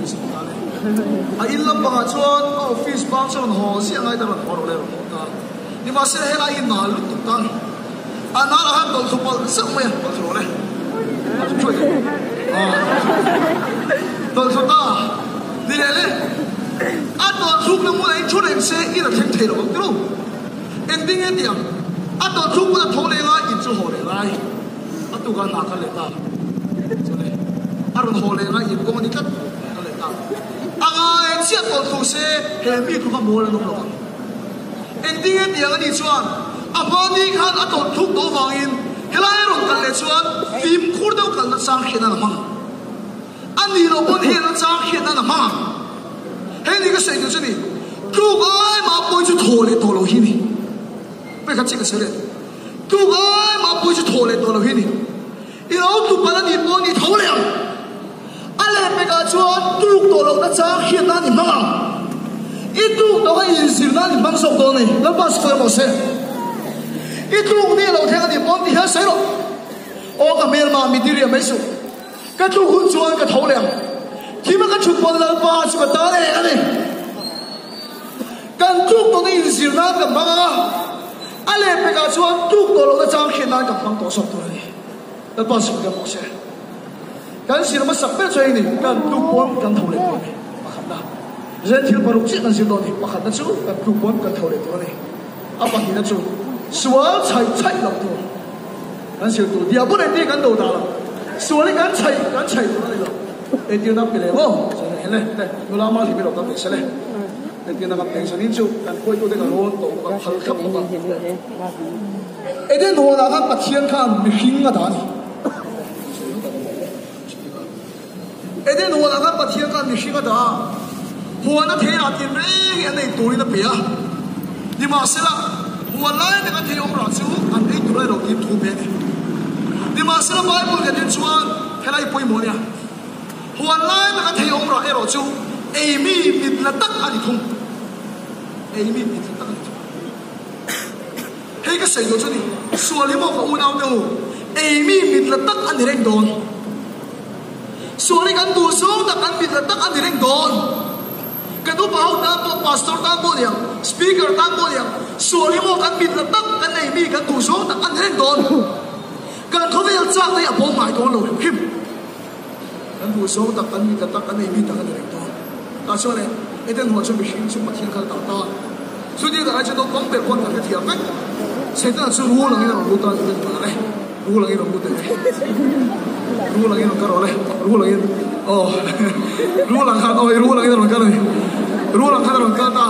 Office a ta le. A in lampangah chuan a office bang chu a rawn haw ziah ngai ta rawn haw rawh le a rawn haw ta. Nimahsela helai hi nal lutuk ta a ni. A nalah khan tawlhthlu palh zauh mai a, tawlhthlu rawh le. Tawlhthlu thuai teh. Tawlhthlu ta ni leh le. A tawlhthlukna hmunah in thu reng se in a thleng thei lo ang tiro. Engtin nge ti ang? A tawlhthluk hmun a tho leh ngai in chu haw leh ngai. A tukah hna kal leh ta. Chule a rawn haw leh ngai in kawng a ni tlat kal leh ta. A ngai chiah tawlhthlu se he mi thu kha mawl an awm lo ang. Engtin nge tiang a nih chuan a hmani khan a tawlh thluk tawh vangin helai a rawn kal leh chuan fimkhur deuh kalna chang hriat nan a hmang ang. A nih loh pawn hian a chang hriat nan a hmang ang. Hei ni ka sawi duh chu ni, tluk ai mah pawi chu thaw leh tawh lo hi ni. Pek khat chiah ka sawi leh. Tluk ai mah pawi chu thaw leh tawh lo hi ni. I lo tlu palh a nih pawh ni tho leh ang. A lehpekah chuan tluk tawh lohna chang hriat nan i hmang ang. I tluk tawh kha inzir nan i hmang zawk dawn a ni. Lalpa sawi rawh se. I tluk ni a lo thleng a nih pawh ti hian sawi rawh. Aw ka hmelma mi diriam mai suh. Ka tluk hun chuan ka tho leh ang. Thima ka thut pawn Lalpa chu ka tan eng a ni. Kan tluk tawhna inzir nan kan hmang ang a, a lehpekah chuan tluk tawh lohna chang hriat nan kan hmang tawh zawk tur a ni. Lalpa zir deuh bawk se. Kan zir hmasak ber chu hei ni, kan tluk pawn kan tho leh tur a ni. Pakhatna, Zen thil paruk chiah kan zir dawn a ni. Pakhatna chu kan tluk pawn kan tho leh tur a ni. A pahnihna chu sual chhaih chhaih loh tur kan zir tur. Diabol engtin kan do dah lo. Sual hi kan chhaih kan chhaih tur a ni lo. Entirna pe leh maw? Chuan hei le, le, nula mal hi mi lo kan pe se le. Entirna kan peng sanin chu kan khuaitute kan rawn to bawk a, phal thlap bawk a. Eden huanah khan Pathian khan mihring a dah a ni. Eden huanah khan Pathian khan mihring a dah a, huan a thei rah tin reng hi an ei turin a pe a. Nimahsela, huan lai taka thei awm rah chu an ei tur a ni lo tih thu pe a ni. Nimahsela, Bible kan en chuan helai pawimawh a nia. Huan lai taka thei awm rah erawh chu ei mi mit la tak a ni thung. Ei mi mit la tak a ni thung. Hei ka sawi duh chu ni, sual hi maw ka unau te u, ei mi mit la tak a ni reng dawn. Sual hi kan duh zawng tak an mit la tak a ni reng dawn. Kan upa ho tan pawh, pastor tan pawh ni ang, speaker tan pawh ni ang, sual hi maw kan mit la tak kan ei mi kan duh zawng tak a ni reng dawn. Kan khawvel chak te hi a bawm ngai dawn lo hrim hrim. Kan duh zawng tak kan mit la tak kan ei mi tak a ni reng dawn. Tah chuan e, Eden huan chu mihring chu Pathian kha a dah ta. Chuti tak ai chuan naupang ber pawh an kan hrethiam vek. Setana chu rul angin a rawn lut a, Eden huanah le, rul angin rawn lut teh le, rul angin rawn kal rawh le, rul angin, aw, rul ang khan, aw, rul angin a rawn kal a ni, rul ang khan a rawn kal ta.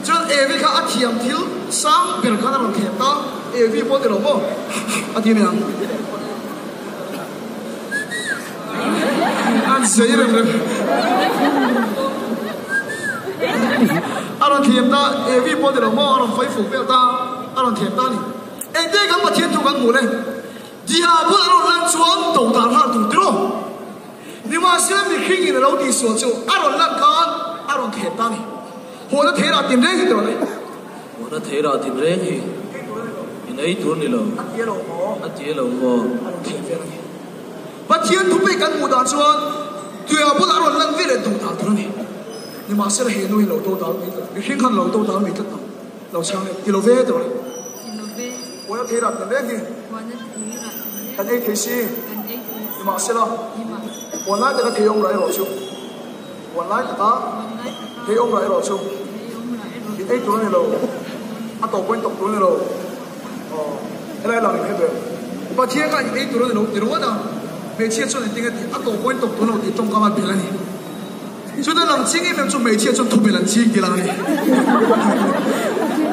Chuan Evi kha a thiam thil sang ber khan a rawn thlem ta, Evi pawh ti lo maw a ti aniang. An zei rem rem. A rawn thiam ta, Evi pawh ni lo maw, a rawn fai fuk vel ta, a rawn thiam ta a ni. Engte kan Pathian thu kan hmuh le? Diabol a rawn lan chuan do dan nghal tur tiraw? Nimahsela mihring in a lo tihsual chu a rawn lan khan a rawn thiam ta a ni. Huan a thei rah tin reng hi tiraw le? Huan a thei rah tin reng hi in ei tur ni lo. A ti elo maw? A ti elo maw? A rawn thiam vel a ni. Pathian thupek kan hmuh dan chuan tuia bulah a rawn lan ve leh duh dan tur a ni. Nimahsela he nu hi lo do dal mai tlat, mihring khan lo do dal mai tlat lo, lo chhang leh ti lo ve tawh le. Ti lo ve. Huan a thei rah tin reng hi. Huan a thei rah tin reng. Kan ei thei si. Kan ei thei si. Nimahsela. Nimahsela. Huan lai taka thei awm rah erawh chu. Huan lai taka thei awm rah erawh chu in ei tur a ni lo, a tawp pawhin tawp tur a ni lo. Aw, helai lang in hre ve. Pathian kha in ei tur a ni lo ti ringawt a, hmeichhia chuan engtin nge tih, a tawp pawhin tawp tur a ni lo tih tawngkam a bel a ni. Chuta lang ching em em chu hmeichhia chuan thubel an ching ti lang a ni.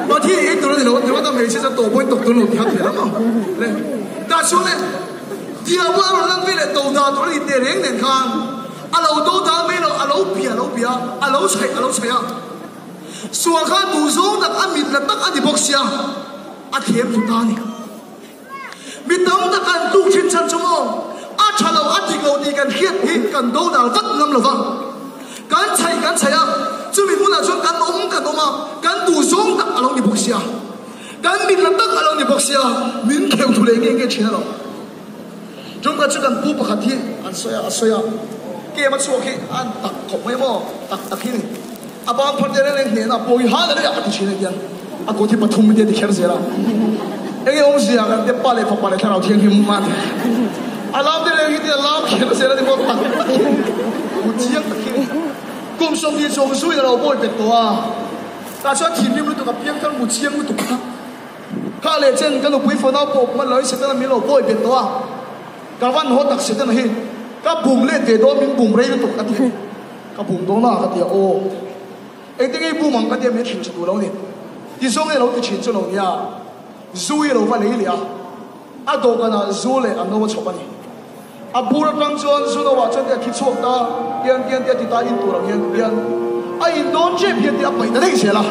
Pathian in ei tur a ni lo ti ringawt a, hmeichhia chuan tawp pawhin tawp tur a ni lo tih kha bel a maw le. Tah chuan le, Diabol a rawn lan ve leh to dan tur a ni teh reng nen khan, A lo do dal mai lo, a lo bia, a lo bia, a lo chhaih, a lo chhaih a. Sual kha duh zawng tak, a mit la tak a ni bawk sia, a thlem thlu ta a ni. Mi tam tak an tuk thin chhan chu maw, a tha lo, a dik lo tih kan hriat hi kan do dal vat ngam lo va. Kan chhaih, kan chhaih a, chumi hmunah chuan kan awm, kan awm a, kan duh zawng tak a lo ni bawk sia, kan mit la tak a lo ni bawk sia, min kheuh thlu leh nge nge thin a lo. Tumkhat chu kan pu pakhat hi an sawi a, a sawi a. Game a chhuak hi a tak khawp mai maw? Tak tak hi ni. A ban phar te reng reng hnehna pawh hi Hallelujah a ti thin a tiang. A kut hi pathum te a ti kher zel a. Enge awmzia kan te Pa leh Fapa leh Thlarau Thianghlim a ti. A lam te reng hi tia lam kher zel a ni maw? Tak tak hi ni. Kut chiang tak hi ni. Kum 20 chuang zuiin a lo bawi pet tawh a. Tah chuan thinrim lutuk a piangthar mu chiang lutuk kha. Kha leh chen ka nupui fanau pawh hman loin Setana min lo bawi bet tawh a. Ka van haw tak Setana hi ka bum let ve dawn min bum rei lutuk a ti a ni. Ka bum dawn a ka ti a aw. Engtin nge i bum ang ka ti a min hrilh tha duh lo ni. Ti zawng nge lo ti thin chu lo nia. Zu i lo va lei leh a. A dawhkanah zu leh a no a chhawp a ni. A bur atang chuan zu no ah chuan ti a thi chhuak ta, tian tian ti a ti ta in tur ang hian tian a in dawn tep hian ti a paih ta daih zel a.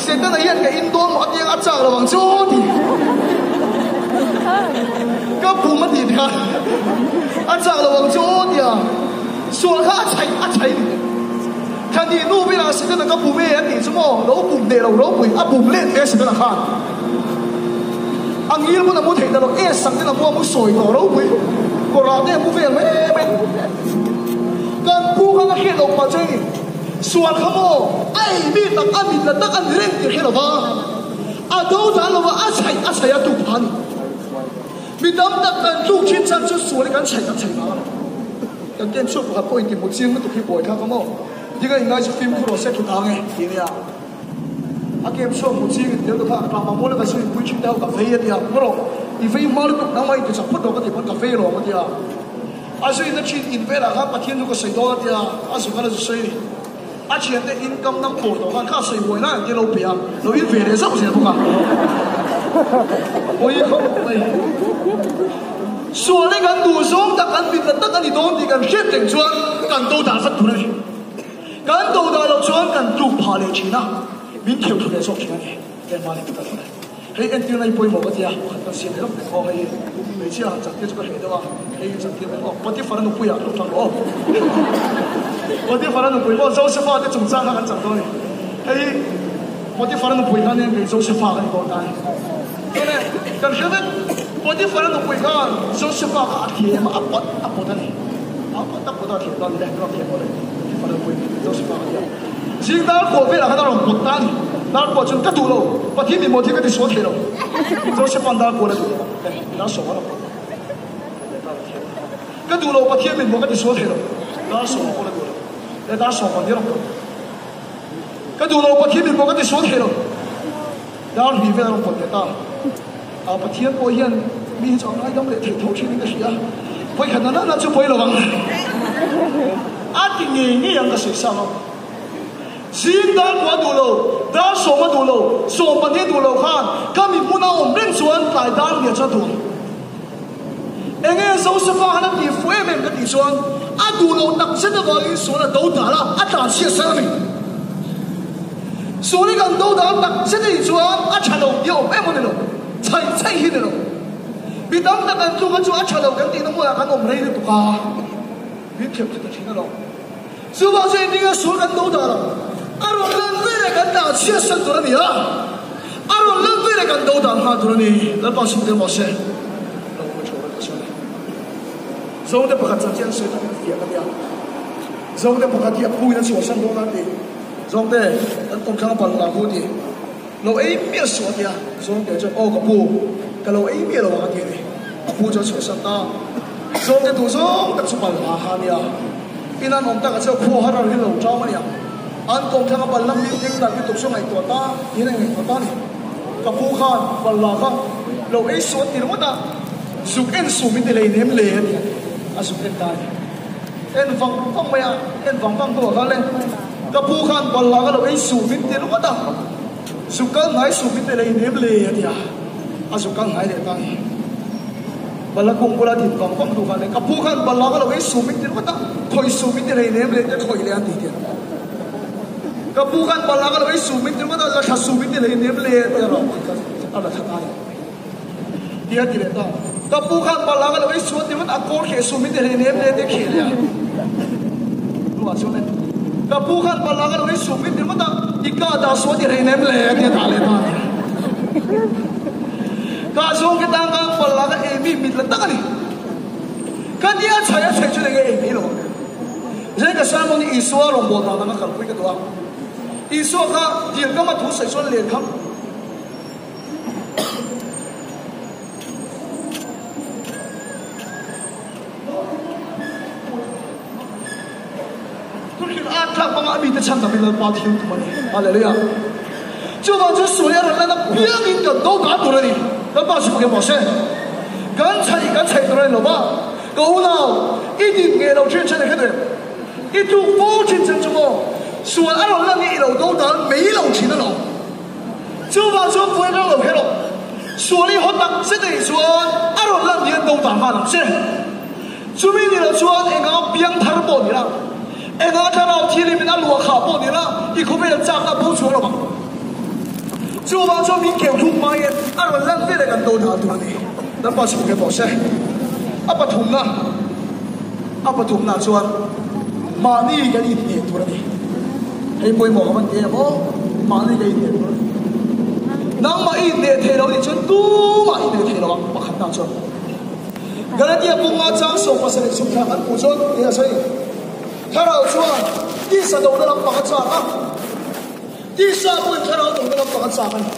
Setana hian ka in dawn maw a tiang a chak lo ang chu ti. Ka bum a tih kha a chak lo ang chu ti a sual kha a chhaih a chhaih ni. Thla hnih hnu velah Setana ka bum e a tih chu maw lo bum hneh lo ropui a bum let ve Setana khan. A ngil pawn a mu theih ta lo, e sak ten a mu a mu sawi tawh ropui kawrah te a mu vel mai mai. Kan pu khan a hriat loh pah chuan in sual kha maw a ei mi tak a mit la tak a ni reng tih a hre lo va, a do dan lo va a chhaih a chhaih a tuk phah a ni. Mi tam tak kan tluk thin chan chu sual hi kan chhaih kan chhaih vang a ni. Kan ken chhuak pakhat pawh inti mu chiang lutuk hi buai thlak a maw? Dinga ingai chu fimkhur rawh se thut ang e ti nia. A kem chhuak hmu ching in tel tu kha a tlangval mawl a ka zui pui thin te ho ka vei a tia maw i vei hma lutuk nangmah in ti chak phawt lo ka ti pawn ka vei alawm a tia a zui na thin in velah khan Pathian chu ka sawi dawn a tia a zu khan a zu sawi a ni a thian te in kam nang pawh tawh khan kha sawi huai lai an tia lo pe a lo in ve leh zauh zel bawk a pawi khawp mai sual hi kan duh zawng tak kan mit la tak a ni dawn tih kan hriat reng chuan kan do dan vat tur a ni. Kan do dah loh chuan kan tluk phah leh thin a, min theuh thlu leh zawk thin a ni. Keimah leh ka tluk. Hei entirna hi pawimawh ka ti a, pakhat kan siam leh lawk teh aw, hei hmeichhia han chak tir chu ka hreh deuh a, hei chak tir mai aw, Potiphar-a nupui ah lo tang rawh aw. Potiphar-a nupui maw Josepha te chungchang kha kan chak dawn a ni. Hei Potiphar-a nupui khan hian kei Josepha ka ni dawn ta a ni. Chuan e, kan hria vek, Potiphar-a nupui khan Josepha kha a thlem a, a pawt a pawt a ni. A pawt a pawt a, a thlem ta a ni le, ka rawn thlem aw le, Potiphar-a nupui Josepha kha nia. Zing dar kuah velah khan a rawn pawt ta a ni. Dar kuah chuan, Ka duh lo, Pathian mi maw thil ka tisual thei lo. Josepha'n dar kuah la duh lo le, dar sawm a rawn pawt ta. Ka duh lo, Pathian mi maw ka tisual thei lo. Dar sawm a pawh la duh lo le, dar sawm pahnih a rawn pawt. Ka duh lo, Pathian mi maw ka tisual thei lo. Dar hnih vel a rawn pawt leh ta. A Pathian pawh hian mi hi chu a ngaidam leh theih tho thin in ka hria. Vawikhat na nana chu pawi lo ang. A ti ngei ngei ang ka sawi sang ang. Zing dar pawh a duh lo, dar sawm a duh lo, sawm pahnih a duh lo khan ka mi hmun a awm reng chuan tlai dar hniah chuan a duh ang. Enge Josefa khan a tih fuh em em ka tih chuan a duh loh tak zet avangin sual a do dal a, a tlanchhiat san a ni. Sual hi kan do dal tak zet a nih chuan a tha lo tih a awm em a ni lo, chhaih chhaih hi ni lo. Mi tam tak kan tluk a chu a tha lo kan tihna hmunah kan awm rei lutuk a, min theuh thut a thin alawm. Chuvang chu engtin nge sual kan do dah lo? A rawn lan ve leh kan tlanchhiat san tur a ni a, a rawn lan ve leh kan do dah nghal tur a ni. Lalpa chhung te mawh se lo hmu tha rawh ka sawi. Zote pakhat chanchin an sawi tak in fiah ka nia. Zote pakhat hi a phu in a chhuahsan dawn a ti. Zawngte kan kawmthlang a pal la hu ti. Lo ei miah suh a tia. Zawngte chuan aw ka pu, ka lo ei miah lo ang a ti a ni. A pu chuan a chhuahsan ta. Zawngte duh zawng tak chu pal la kha a nia. In an awm takah chuan khua har har hi lo ṭam a nia. An kawmthlang a pal la hming eng dan lutuk chu ngaihtuah ta tiin a ngaihtuah ta a ni. Ka pu khan pal la kha lo ei suh a ti ringawt a, zuk en suh min ti lei nem le a ti a, a zuk en ta a ni. En vang vang mai a, en vang vang hnuah khan le ka pu khan bal ah ka lo ei suh min ti ringawt a, zuk kal hnai suh min ti lei nem le a ti a, a zuk kal hnai leh ta a ni. Bal a kung bula din vang vang hnuah khan le ka pu khan bal ah ka lo ei suh min ti ringawt a, khawih suh min ti lei nem le tia khawih leh a ti tia. Ka pu khan bal ah ka lo ei suh min ti ringawt a, la thla suh min ti lei nem le tia rawh a la thla ta a ni. Ti a ti leh ta. Ka pu khan bal ang a lo ei sual ti ringawt a kawl kheh sum in ti hlei nem le te kheh leh a. Hnuah chuan e ka pu khan bal ang a lo ei sum in ti ringawt a i ka dah sual ti hlei nem le ti a dah leh ta a ni. Ka zawng ke tang khan bal ang a ei mi mit la tak a ni. Khatia chhaih a chhaih chu enge ei mai lo ang le. Zai ka sermon hi Isua rawngbâwl dan anga kalpui ka duh a. Isua kha dil kama thu sawi chuan len kham. Thuhrilh a thlak hmanga a mite chhan damin Lalpa thil tum a ni. Hallelujah. Chuvang chu sual a rawn lan apiangin kan do dan tur a ni. Lalpa chu fak em mawh se. Kan chhaih kan chhaih tur a ni lo va. Ka unau, i din nge lo thin chen e khat em? I tluk fo thin chen chu maw? Sual a rawn lan hi i lo do dan mai lo thin alawm. Chuvang chuan puai rang lo kher aw. Sual i haw tak zet anih chuan a rawn lan hian do dan nghal ang che. Chumi ni lo chuan eng anga piang thar pawh ni la, eng anga thlarau thilimin a luah khah pawh ni la, i khawvel chakna bo chhuak lo vang. Chuvang chuan min keu thluk hmain a rawn lan vel e kan do dan tur a ni. Lalpa chhuk ve tawh se. A pathumna, a pathumna chuan mahni kan inhneh tur a ni. Hei pawimawh ka van ti em aw, mahni kan inhneh tur a ni. Nangmah i inhneh thei lo nih chuan tumah i inhneh thei lo ang, pakhatna chuan. Galatia bunga chang 77 thla kan hmuh chuan tia a sawi. Thlarau chuan tisa dona lampang a chak a, tisa pawhin thlarau dona lampang a chak a ni.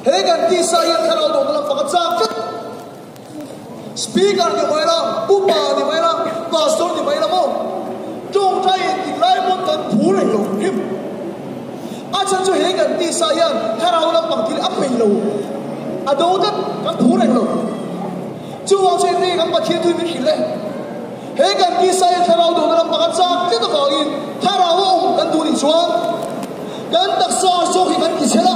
He kan tisa hian thlarau dona lampang a chak vek. Speaker ni mai la, upa ni mai la, pastor ni mai la maw, tawngtai engtik lai pawn kan phu reng lo hrim. A chhan chu he kan tisa hian thlarau lampang thil a peih lo, a do tlat, kan phu reng lo. Chuvang chu engtin nge kan Pathian thui min hrilh le? He kan tisa hian thlarau dona lampang a chak tlat avangin thlarau a awm kan duh nih chuan kan taksa zawk hi kan tichhel a,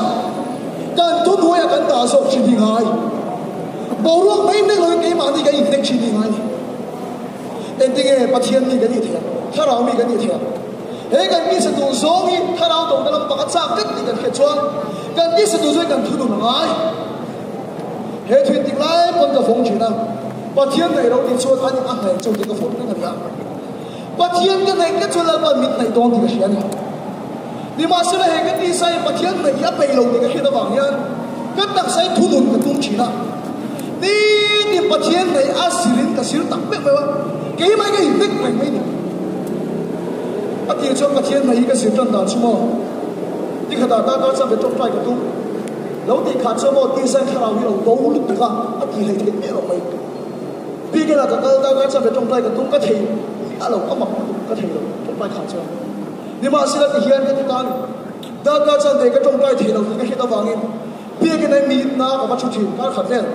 kan thuhnuaiah kan dah zawk thin hi ngai. Boruak mai mai loin keimahni kan inhnek thin hi ngai a ni. Engtin nge Pathian mi kan nih theih ang? Thlarau mi kan nih theih ang? He kan tisa duh zawng hi thlarau dona lampang a chak tlat tih kan hriat chuan kan tisa duh zawngin kan thunun a ngai. He thil tik lai pawn ka fawng thin a, Pathian ngaih lo tih chuan an in a hnaih chu tih ka fawng reng a ni a. Pathian ka ngaih tlat chuan Lalpa min hnaih dawn tih ka hria a ni. Nimahsela he ka tisa hi Pathian ngaih hi a peih lo tih ka hriat avang hian ka taksa hi thunun ka tum thin a. Nitin Pathian ngaih a sirin ka sir tak meuh meuh a, keimah hi ka inhnek reng mai a ni. A tir chuan Pathian ngaih hi ka zir tan dan chu maw? Nikhatah ta ta chuan ve tawngtai ka tum. Lo tih khat chu maw tisa thlarau hi lo bo lutuk a, a ti hlei theih miah lo mai. Biakin ah ka kal ta ka chuan ve tawngtai ka tum ka thei miah lo, a mak lutuk ka thei lo tawngtai khat chuan. Nimahsela ti hian ka ti ta a ni. Data chuan ve ka tawngtai thei lo tih ka hriat avangin biakin ah mi na ka va thu thin kar khat vel.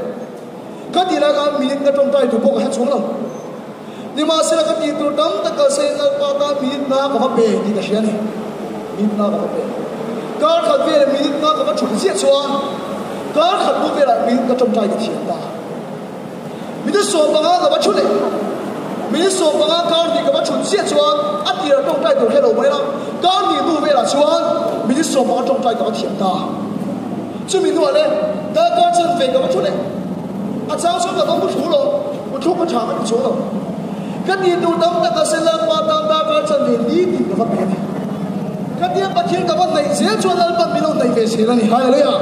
Ka tih lai khan mi ka tawngtai tur pawh ka hre chhuang lo. Nimahsela ka tih tur tam tak kal sain Lalpa tan minute na ka va pe tih ka hria a ni. Minute na ka va pe. Kar khat velah minute na ka va thut ziah chuan kar khat hnu velah minute ka tawngtai ka thiam ta. Minute 15 ka va thu leh. Minute 15 kar hnih ka va thut ziah chuan a tirah tawngtai tur hre lo mai la, kar hnih hnu velah chuan minute 15 tawngtai ka va thiam ta. Chumi hnuah le darkar chanve ka va thu leh. A chang chuan ka va mu thlu lo, mu thluk ka tha ka ti chuang lo. Ka tih tur tam tak a se Lalpa tan darkar chanve ni tih ka va pe a ni. Ka tia Pathian ka va hnaih zel chuan Lalpan min lo hnaih ve zel a ni. Hallelujah!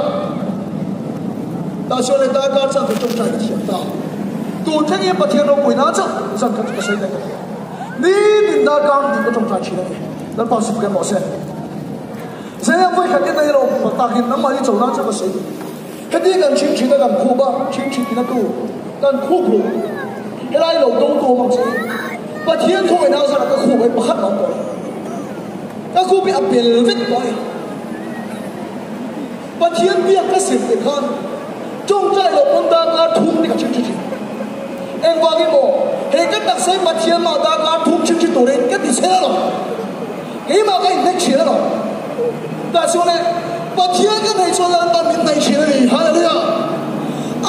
Tah chuan le darkar chanve tawngtai ka thiam ta. Tun thleng hian Pathian ropui nan chauh zan khat chu ka sawi daih ka ti a. Nitin darkar hnih ka tawngtai thin a ni. Lalpa suk rem rawh se. Zela vawi khat in a ilo pa takin nangmah hi cho nan chu ka sawi. Heti kan chhing thin a kan khup a, chhing thin in a tu kan khup ru. Helai lo do tu awm ang che i. Pathian khawngaih nau zara ka khup ai pakhat lo tawh lo. Ka khup hi a bel vek tawh a ni. Pathian biak ka zir te khan tawngtai lo pawn darkar thum te ka chhing thin thin. Engvangin maw he ka taksa hi Pathian mah darkar thum chhing thin turin ka ti chhe lo. Keimah ka inhnek thin alawm. Tah chuan le, Pathian ka hnaih chuan Lalpa min hnaih thin a ni. Hallelujah!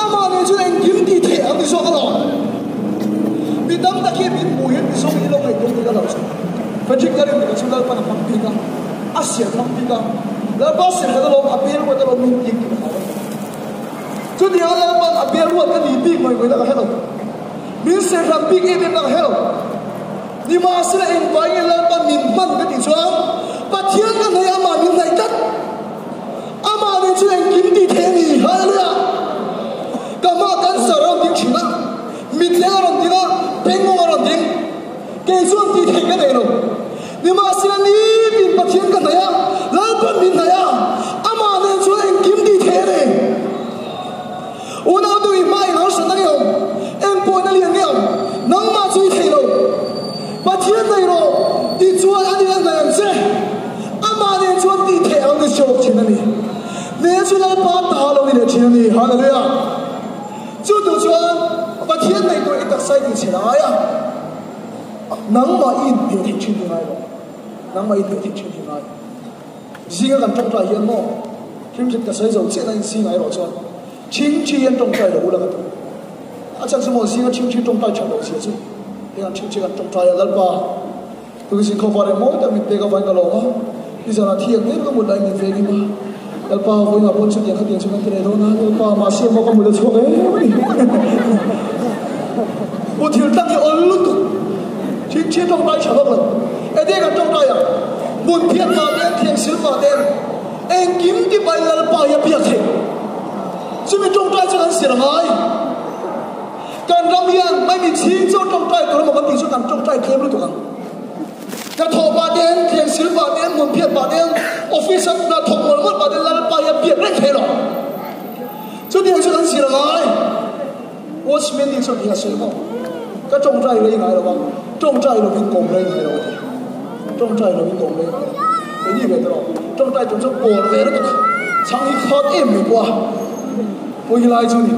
Amah nen chuan engkim tih theih ang ti zawk alawm. Mi tam tak hian min hmuh hian Mizo hi lo ngaihtuah dik a lo chu. Frederick ka rin dik chu Lalpan a hmang bik a, a siam hmang bik a. Lalpa siam khat alawm, a bel ruat alawm min bik tih ka hlau a ni. Chutianga Lalpan a bel ruat ka ni bik mai mai na ka hre lo. Min serhram bik em em na ka hre lo. Nimahsela engvai nge Lalpa min hman ka tih chuan Pathian ka hnaih amah min hnaih tlat. Amah nen chuan engkim tih theih a ni. Hallelujah! Ka hma cancer a rawn ding thin a, Mittleng a rawn ding a, bengngawng a rawn ding. Kei chuan tih theih ka nei lo. Nimahsela nitin Pathian ka hnaih a, Lalpan min hnaih a, amah nen chuan engkim tih theih a ni. Unau tu i hma eng harsatna nge awm? Eng pawhna lian nge awm? Nangmah chu i thei lo. Pathian nei rawh tih chuan a nih a hnaih ang che. Amah nen chuan tih theih ang ni chawk thin a ni. Hmel chu Lalpa ta lo ni leh thin a ni. Hallelujah! Chu tu chuan Pathian nei tur i taksa i tihchhe la ngai a, nangmah i inhmeh theih thin hi ngai lo. Nangmah i inhmeh theih thin hi ngai. Zinga kan tawngtai hian maw hlimhlim ka sawi zo chiah na in zingah erawh chuan thingthi hian tawngtai lo ula ka ti. A chhan chu maw zinga thingthi tawngtai that loh zia chu heng an thingthi kan tawngtai a Lalpa tuizing khawpa leh mawi tak min pek avangin ka lawm a, nizanah thi ang em ka mut lahin min veng em a, Lalpa vawiinah pawn chutiang khatiang chu kan ti leh dawn a, Lalpa mahse maw ka mut a chhuak em a ni. Pu thil tak hi awl lutuk. Thingthi tawngtai tha vak lo. Enge kan tawngtai ang? Hmun phiat mah ten, thiang sil mah ten, engkim ti pai Lalpa hi a biak theih. Chumi tawngtai chu kan sir ngai. Kan ram hian mai mi chhing chu tawngtai tur emaw kan tih chu kan tawngtai tlem lutuk ang. Ka thawh pah ten, thiang sil pah ten, hmun phiat pah ten, office a hna thawk mawlh mawlh pah ten Lalpa hi a biak reng thei lo. Chutiang chu kan sir ngai. Watchman nih chuan hi a sawi maw? Ka tawngtai rei ngai lo a, tawngtai lovin kawm rei ngai lo a ti. Tawngtai lovin kawm rei ngai lo. Kei ni ve ta rawh, tawngtai tum chuan pawl ve lutuk a, chhang hi khat em mai pawh a, pawi lai chu ni.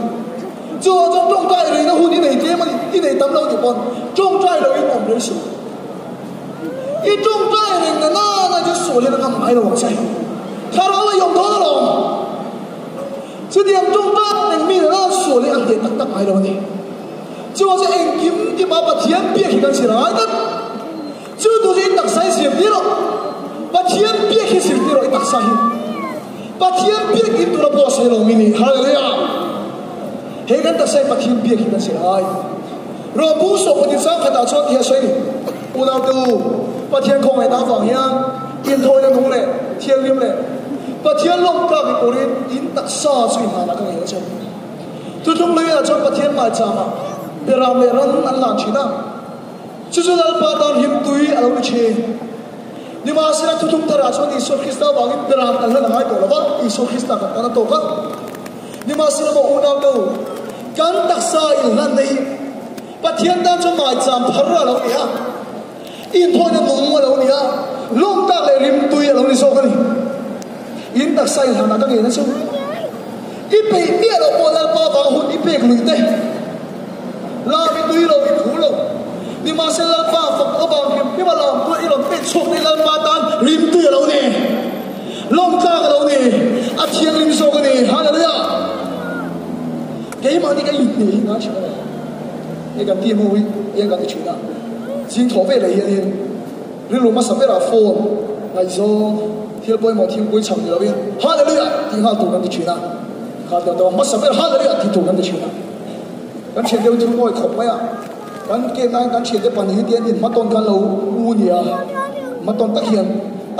Chuvang chuan tawngtai reina hun i nei tlem a ni, i nei tam lo tih pawn tawngtai lovin awm rei suh. I tawngtai reng na nana chu sual hian a ngam ngai lo ang che. Thlarau a iawm dawn alawm. Chutiang tawngtai eng mi nena sual hi a hneh tak tak ngai lo a ni. Chuvang chu engkim tima Pathian biak hi kan zir ngai tlat. Chu tu chu i taksa hi zirtir rawh. Pathian biak hi zirtir rawh i taksa hi. Pathian biak in tura pawh a sawi lo mi ni. Hallelujah! He kan taksa hi Pathian biak hi kan zir ngai. Rawhbung sawhpawtin sang khatah chuan ti a sawi ni. Unaute u, Pathian khawngaihna avang hian inthawina nung leh thianghlim leh Pathian lawmtlak ni turin in taksa chu inhlanah ka ngei a che. Thuthlung luiah chuan Pathian hmaichangah beram leh ran an hlan thin a, chu chu Lalpa tan hlimtui a lo ni thin. Nimahsela thuthlung tharah chuan Isua Krista avangin beram kan hlan a ngai tawh lo va, Isua Krista kan tan a tawk a. Nimahsela maw unaute u, kan taksa inhlanna hi Pathian tan chuan maicham phar a lo ni a, inthawina nung a lo ni a, lawmtak leh rimtui a lo ni zawk a ni. In taksa inhlanah ka ngen a chu. I peih miah loh pawh Lalpa vang hun i pek luih te. Lam i tui lo, i phu lo. Nimahsela Lalpa fak avang hrim hrim a lam pawh i rawn pek chhuak te Lalpa tan rimtui a lo ni. Lawmtlak a lo ni. A thianghlim zawk a ni. Hallelujah! Keimahni ka inhne hi ngai thin a ni. Hei kan team ho hi eng kan ti thin a, zing thawh ve leh hianin rilru hmasa berah phone ngaihzawng thil pawimawh thingpui chham ni loin Hallelujah tih nghal tur kan ti thin a, kha tiang tawng hmasa ber Hallelujah tih tur kan ti thin a. Kan thian deuh thil mawi khawp mai a, kan game laiin kan thiante pahnih hi tian inhmatawn khan lo u nia, hmatawn tak hian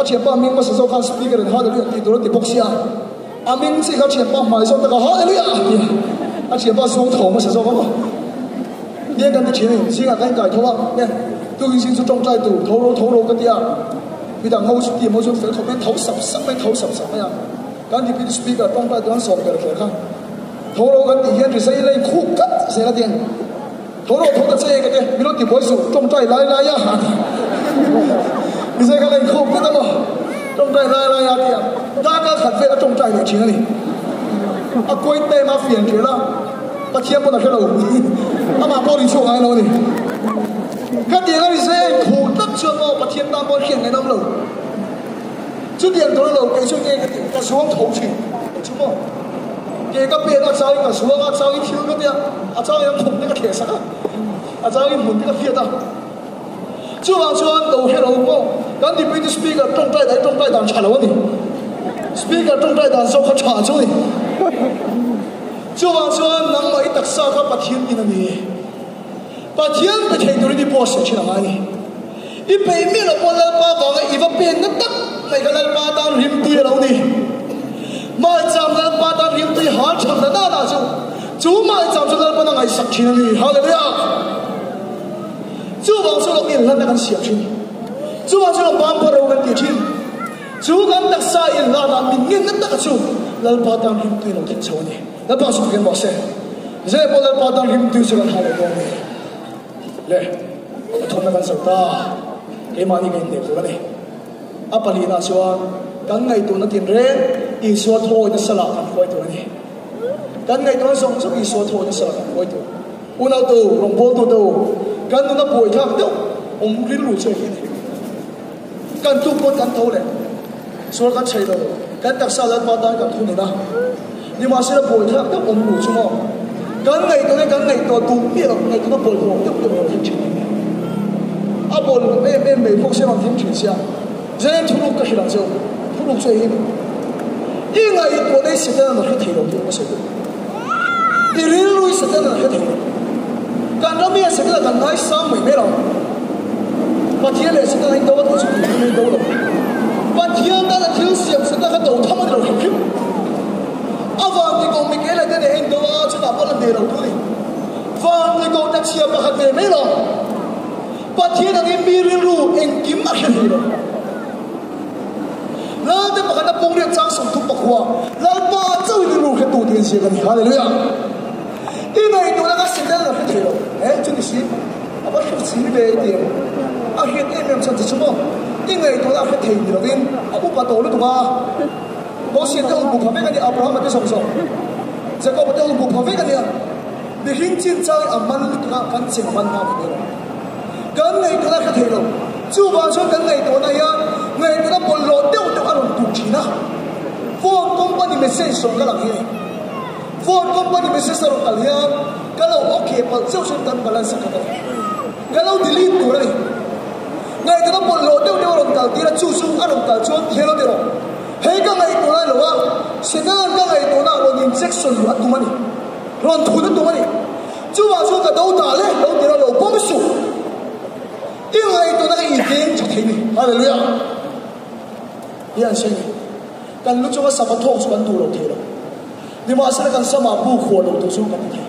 a thianpa hming hmasa zawk khan speaker in Hallelujah tih tur a ti bawk sia. A ming chi kha thianpa hmai zawk taka Hallelujah a ti a, a thianpa zawng tho hmasa zawk a maw? Nia kan ti thin a ni, zingah kan inkai tho a, e tukin zing chu tawngtai tur tho ro tho ro ka ti a, midang ho chu team ho chu fel khawp mai tho sap sap mai tho sap sap mai a, kan deputy speaker tawngtai tur an sawm ber kher kha tho ro kan tih hian rizai lei khuk tlat zel a ti a ni, tho ro tho ta che ka ti a, min rawn ti buai suh tawngtai lai lai a rizai kha lei khuk tlat a maw tawngtai lai lai a ti a, darkar khat vel a tawngtai leh thin a ni, a kuait time a fian ṭel a, Pathian pawn a hre lo amah pawh ri chhuak ngai lo a ni. Khatiang a rizai a inkhuh tlat chuan maw Pathian tan pawh hriat ngaih nawm lo. Chutiang tur a lo kei chu nge ka ti ka zuang tho thin chu maw ke ka pen a changin ka zuang a changin thil ka tia a changin an khum te ka thleh sak a a changin hmun te ka fiat a chuvang chuan lo hre lo pawh kan deputy speaker tawngtai dan tawngtai dan tha lo a ni speaker tawngtai dan zawk kha tha chu ni chuvang chuan nangmah i taksa kha Pathian in a ni Pathian pe thei turin i pawh sawi thin a ngai ni. I peih miah loh pawh Lalpa vanga i va pen na tak mai kha Lalpa tan rimtui a lo ni. Maicham Lalpa tan rimtui hal tham na nana chu. Chu maicham chu Lalpan a ngaihsak thin a ni. Hallelujah! Chuvang chu lo inhlanna kan siam thin. Chuvang chu lo pampa ro kan ti thin. Chu kan taksa inhlanah min ngenna taka chu Lalpa tan rimtui lo thin chho a ni. Lalpa chu fakin mah se, Zeh pawh Lalpa tan rimtui chu kan hal lo dawn a ni. Le, a thawmna kan zo ta, keimahni kan inhneh tur a ni. A pahnihna chuan kan ngaihtuahna tinreng Isua thawina salah kan hruai tur a ni. Kan ngaihtuahna zawng zawng Isua thawina salah kan hruai tur. Unautu, rawngbawltute u, kan nuna buaithlak deuh awm rilru chu hi a ni. Kan tuk pawn kan tho leh sual kan chhei lo, kan taksa Lalpa tan kan thunun a. Nimahsela buaithlak deuh awm ru chu maw? Kan ngaihtuahna kan ngaihtuah duh miah lo, ngaihtuahna bawlhhlawh deuh deuh rawn thleng thin em em. A bawlhhlawh em em mai bawk se rawn thleng thin sia. Zanin thuruk ka hrilh ang che u, thuruk chu hei hi a ni. I ngaihtuahna i Satan a hre thei lo tih ka sawi duh. I rilru i Satan a hre thei lo. Kan ram hian Satan a kan ngaisang mai mai lo. Pathian leh Satan a indo a tih chu tih hi a indo lo. Pathian tan a thil siam Satan kha do tham a ni lo hrim hrim. A van ti ko Mikaela te nen a indo a, chutah pawh la hneh lo tu a ni. Van ti ko ta chhia pakhat ve mai lo. Pathian angin mi rilru engkim a hre thei lo. Lalte pakhat a pawng riat chang 34 Lalpa chauhin rilru hretu tih an ziak a ni. Hallelujah! I ngaihtuahna kha Satan a hre thei lo. He chu ni si, a va hre si ve i ti em? A hriat em em chhan che chu maw? I ngaihtuahna a hre thei ni lovin a upa tawh lutuk a. Moses te ulbu pha vek a ni, Abrahama te zawng zawng, Jacoba te ulbu pha vek a nia. Mihring chin chang a man lutuk a, kan cheng a man hma ve lo. Kan ngaihtuahna a hre thei lo. Chuvang chuan kan ngaihtuahna hian ngaihtuahna bawlhhlawh deuh deuh a rawn tuk thin a. Phone company message rawn kal ang hi a ni. Phone company message a rawn kal hian ka lo okay palh cheuh chuan kan balance a khat a ni. Ka lo delete tur a ni. Ngaihtuahna bawlhhlawh deuh deuh a rawn kal tir a, chu chu a rawn kal chuan ti hian lo ti rawh. Hei ka ngaihtuahna lo a, Satan ka ngaihtuahna rawn injection luh a tum a ni. Rawn thun a tum a ni. Chuvang chuan ka do dah leh lo tir a, lo pawm suh. I ngaihtuahna ka inveng tha thei ni. Hallelujah. Hi an sawi ni. Kan lu chunga sama thawk chu kan duh lo thei lo. Nimahsela kan sama bu khuah lo tur chu kan ti thei.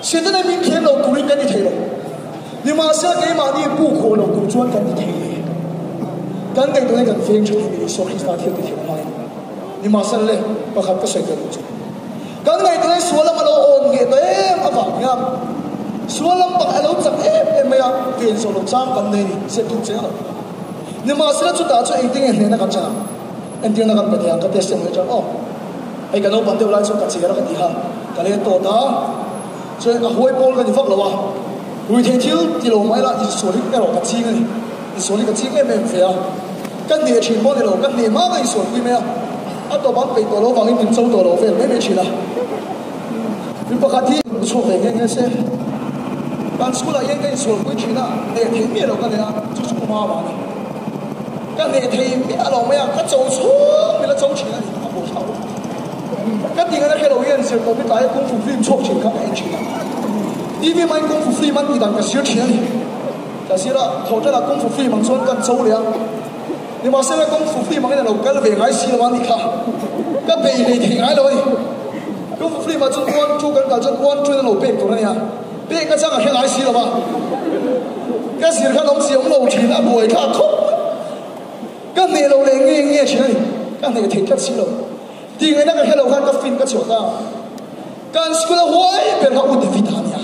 Setana min thiam lo turin kan ti thei lo. Nimahsela keimahni bu khuah lo tur chuan kan ti thei le. Kan ngaihtuahna kan veng tha thei ni Isua Krista thil ti thei hmain. Nimahsela le, pakhat ka sawi tel duh chu. Kan ngaihtuahna sual lam a lo awn ngheh ta em avang hian sual lam pakhat a lo chak em em mai a, ven zawh lo chang kan nei ni, zep thung cheng lo. Nimahsela chutah chuan engtin nge hnehna kan chan ang? Entirna kan pe thei ang, ka test em mai chuan aw hei ka naupang deuh lai chuan ka cher a ka ti kha ka let tawt a, chuan a huai pawl ka ni vak lo a, ruithei thil ti lo mai la insual hi erawh ka ching a ni, insual hi ka ching em em ve a, ka hneh thin pawh a ni lo, ka hneh hma ka insual pui mai a, a tawp an peih tawh lo vangin min cho tawh lo vel mai mai thin a, mi pakhat hi hmu chhuak ve nghe nghe se, kan school ah hian ka insual pui thin a, hneh theih miah lo ka nei a, chu chu kuma vang a ni. Ka hneh thei miah lo mai a, ka cho chhung mila cho thin a ni, a buaithlak bawk. Ka tih ngaihna hre lo hian zirtawp hi tlai a kung fu film chhuak thin kha ka en thin a. TV hmain kung fu film an tih dan ka sir thin a ni. Ka sir a, thawh ṭanah kung fu film ang chuan kan cho leh a. Nimahsela kung fu film angin a lo kal ve ngai si lo a nih kha. Ka bei hlei thei ngai lo a ni. Kung fu film ah chuan one two kan kal chuan one two in a lo pek tur a nia. Pek atang a hre ngai si lo a, ka zir khan awm si awm lo thin a buai thlak khawp mai. Ka hneh lo leh nge nge thin a ni, ka hneh thei tlat si lo. Tih ngaihna ka hre lo khan ka fin ka chhuah ta. Kan school a huai ber kha U David-a a nia.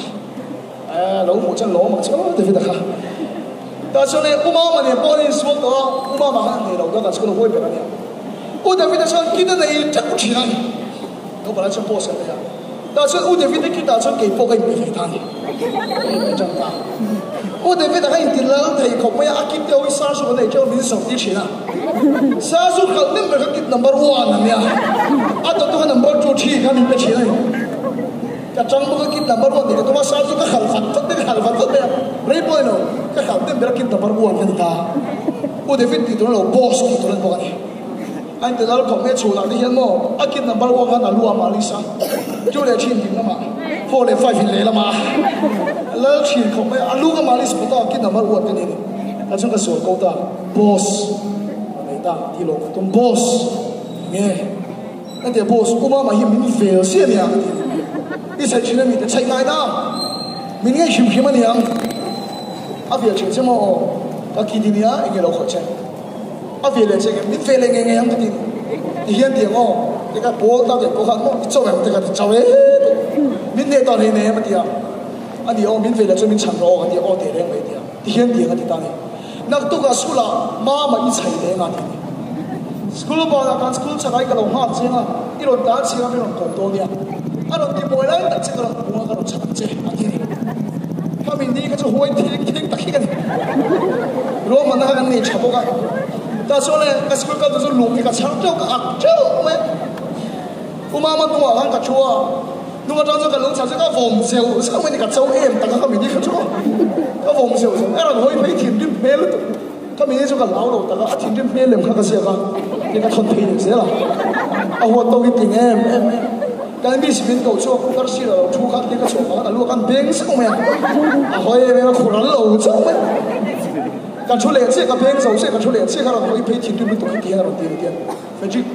Eh, lo hmuh chuan lawm ang che U David-a kha. Tah chuan leh U Mama nen pawh an insual tawh a, U Mama khan a hneh lo ta, kan school a huai ber a nia. U David-a chuan kid a nei teuh thin a ni. Naupang chuan post an nei a. Tah chuan U David-a kitah chuan kei pawh ka inpe ve ta a ni. Ka inpe ṭan ta. U David-a ka inti lal thei khawp mai a, a kit te ho hi Sarzu kan nei ṭeuh a, min zawrh tir ṭhin a. Sarzu khalh nem ber kha kit number one a nia. A dawttu kha number two ṭhi kha min pe ṭhin a ni. Ka ṭang bawk a kit number one tih ka tum a, Sarzu ka khalh vat vat mai, ka khalh vat vat mai a, rei pawh ni lo, ka khalh nem ber a kit number one ka ni ta. U David tih tur a lo, boss tih tur a ni bawk a ni. A inti lal khawp mai chhunah te hian maw a kid number one khan a lu a malis a, two leh three ding lamah, four leh five in leh lamah a lal thin khawp mai a, a lu ka malis pawh ta kid number one te ni ni ta chuan ka sual ko ta boss a nei ta ti lo ka tum boss nge ka ti a boss uma mah hi min vel si a nia ka ti a ni. I chhaih thin a mi te chhaih ngai na min ngei hrim hrim a niang. A ve thin che maw aw ka ki ti nia enge lo khawih che. A ve leh che nge min ve leh ngei ngei ang ka ti ni. Ti hian ti ang aw te ka pawl ta ve pawh khan maw i cho em te ka ti chau e te min hneh tawh hlei nem a ti a. A ni aw min ve leh chu min chhan rawh aw ka ti a aw teh reng mai a ti a. Ti hian ti ang a ti ta ni. Naktukah school ah mama i chhaih leh anga ti ni. School banah kan school chak ai ka lo nghak chiang a, i rawn tan chiang a min rawn kawm dawn nia. A rawn ti buai lai tak che ka rawn hmu a ka rawn chhan ang che a ti ni. Khami ni kha chu huai thing thing tak hi ka ni. Ruahmanna kha kan nei tha bawk a. Tah chuan le ka school kal tur chu lung hi ka chhar teuh ka ak teuh mai. U mama hnungah khan ka thu a. Hnung atang chuan ka lo chhan chu ka vawm zeuh zeuh mai ni, ka cho em tak a ka mini kha chu ka vawm zeuh zeuh a rawn hawi phei thinrim hmel lutuk, ka mini chu ka hlau lo tak a, a thinrim hmel lem kha ka ziak a, ti ka thawn phei leh zel a, a huat tawk hi ting em em em, kan miss min koh chu kar sir a lo thu kha ti ka chhuah vang a lu a kan beng zeuh mai a, a hawi em em a khur an lo chauh mai, ka thu leh chiah ka beng zo chiah ka thu leh chiah kha a rawn hawi phei thinrim lutuk hi ti hian a rawn ti a ni tiang Frederick.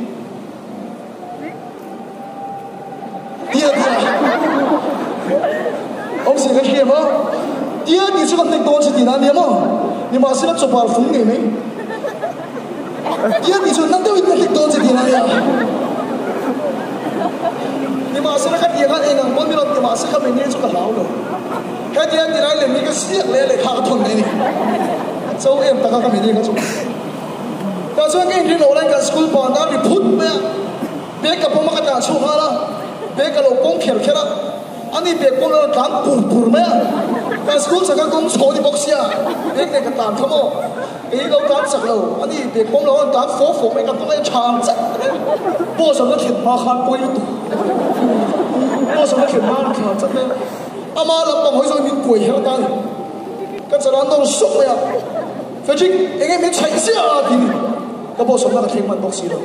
Tia tia Awmzia ka hria maw? Tia tih chu ka hnek dawn che tihna a nia maw? Nimahsela chawpar fung ngei mai. Tia tih chu na deuhin ka hnek dawn che tihna a nia. Nimahsela ka tih khan eng ang pawn mi rawn ti mahse ka mei chu ka hlau lo. Hetia ti lai lem hi ka siak leh a lehkha ka thawn mai a ni. A cho em taka ka mei kha chu. Tah chuan ka inrin loh laiin kan school ban a ri phut mai a. Bag ka pawm a ka tlan chhuak nghal a, bag ka lo pawm kher kher a, ani bag pawm lo tlan pur pur mai a, kan school chaka kawng chho ni bawk sia, bag nen ka tlan kha maw, kei lo tlan chak lo, ani bag pawm lo an tlan fawk fawk mai, ka hnung a chhang chat mai a, boss an la thlen hma khan pawi lutuk, boss an la thlen hma an thlan chat mai a, ama lampang hawi zawng in min kuai her ta a ni, ka chalah an nawr sawk mai a, Frederick enge min chhaih chiah a ti ni, ka boss awmna ka thleng hman bawk si lo.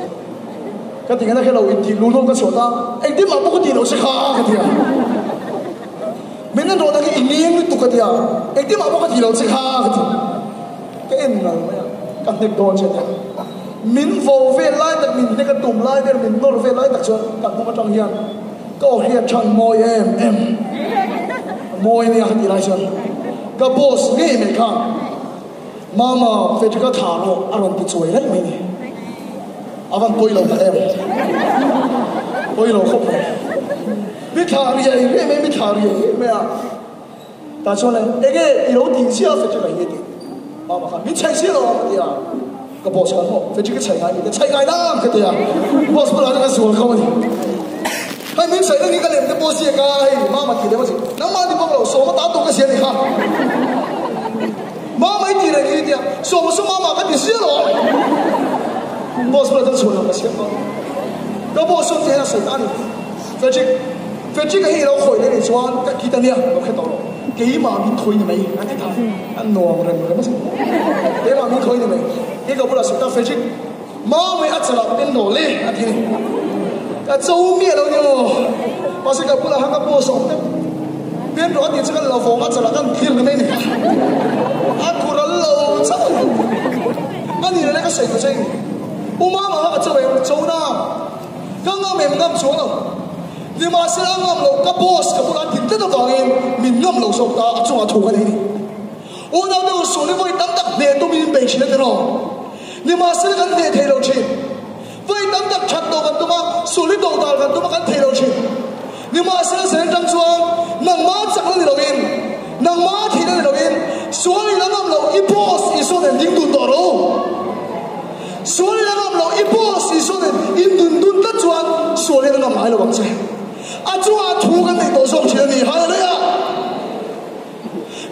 Ka ti ngana helo in tih luhlul ka chhuat a, engtin mah pawh ka tih loh che kha ka ti a. Min en rawh nangin i leng lutuk ka ti a, engtin mah pawh ka tih loh che kha ka ti. Ka en ngal mai a, ka hnek dawn che nia. Min vo vel lai tak, min hnek a tum lai vel, min nawr vel lai tak chuan ka hnung atang hian ka aw hriat than mawi em em. Mawi nia ka tih lai chuan ka boss ngei mai kha. Mama, Fedrick-a thla rawh a rawn ti chuai reng mai ni. A van pawi lo ta em. Pawi lo khawp mai. Mi thla riai riai mai, mi thla riai riai mai a. Tah chuan le, enge i lo tih chiah Fedrick-a hi a ti. Mama khan, min chhaih chiah lo ang a ti a. Ka boss khan maw, Fedrick-a chhaih ngai mi te chhaih ngai dang ka ti a. Boss bulah chuan ka zual kho a ni. Hei min sawi reng hi ka lem te pawh ziak a, hei Mama tih lem a si. Nangmah ni bawk lo, sawma ta tawh ka sia ni kha. Mama i tih reng hi tia, sawma chu Mama ka ti sia lo. Boss bulah chuan chhuah lo ka siam a. Ka boss chuan ti hian a sawi ta a ni. Frederick, Frederick-a hi i lo khawih leh nih chuan ka kit a nia, lo hre tawh lo. Keimah min khawi ni mai a ti ta. A nuam rem rem a si. Keimah min khawi ni mai. Kei ka bulah sawi ta, Frederick, Mawii a chalak pen lo le a ti ni. Ka cho miah lo ni aw. Mahse ka bulah khan ka post awm deuh. Pen rawh a tih chu kan lo vawng a chalak kan thlir na mai ni. A khur al lo chauh. A ni leh ka sawi ta che ni. U Mama kha ka cho em cho na. Ka ngam em ngam chuang lo. Nimahsela a ngam lo ka boss ka bulah a tih tlat avangin min ngam lo zawk ta a chungah thu ka nei ni. Unau te u sual hi vawi tam tak hneh tumin in bei thin a ti rawh. Nimahsela kan hneh thei lo thin. Vawi tam tak that tawh kan tum a, sual hi tawh dal kan tum a kan thei lo thin. Nimahsela zen tang chuan nangmah chakna ni loin, nangmah thihna ni loin sual in a ngam loh i boss Isua nen ding dun tawh rawh u. Sual in a ngam loh i boss Isua nen in dun dun tlat chuan sual in a ngam ngai lo ang che. A chungah thu kan neih tawh zawk thin a ni. Hallelujah!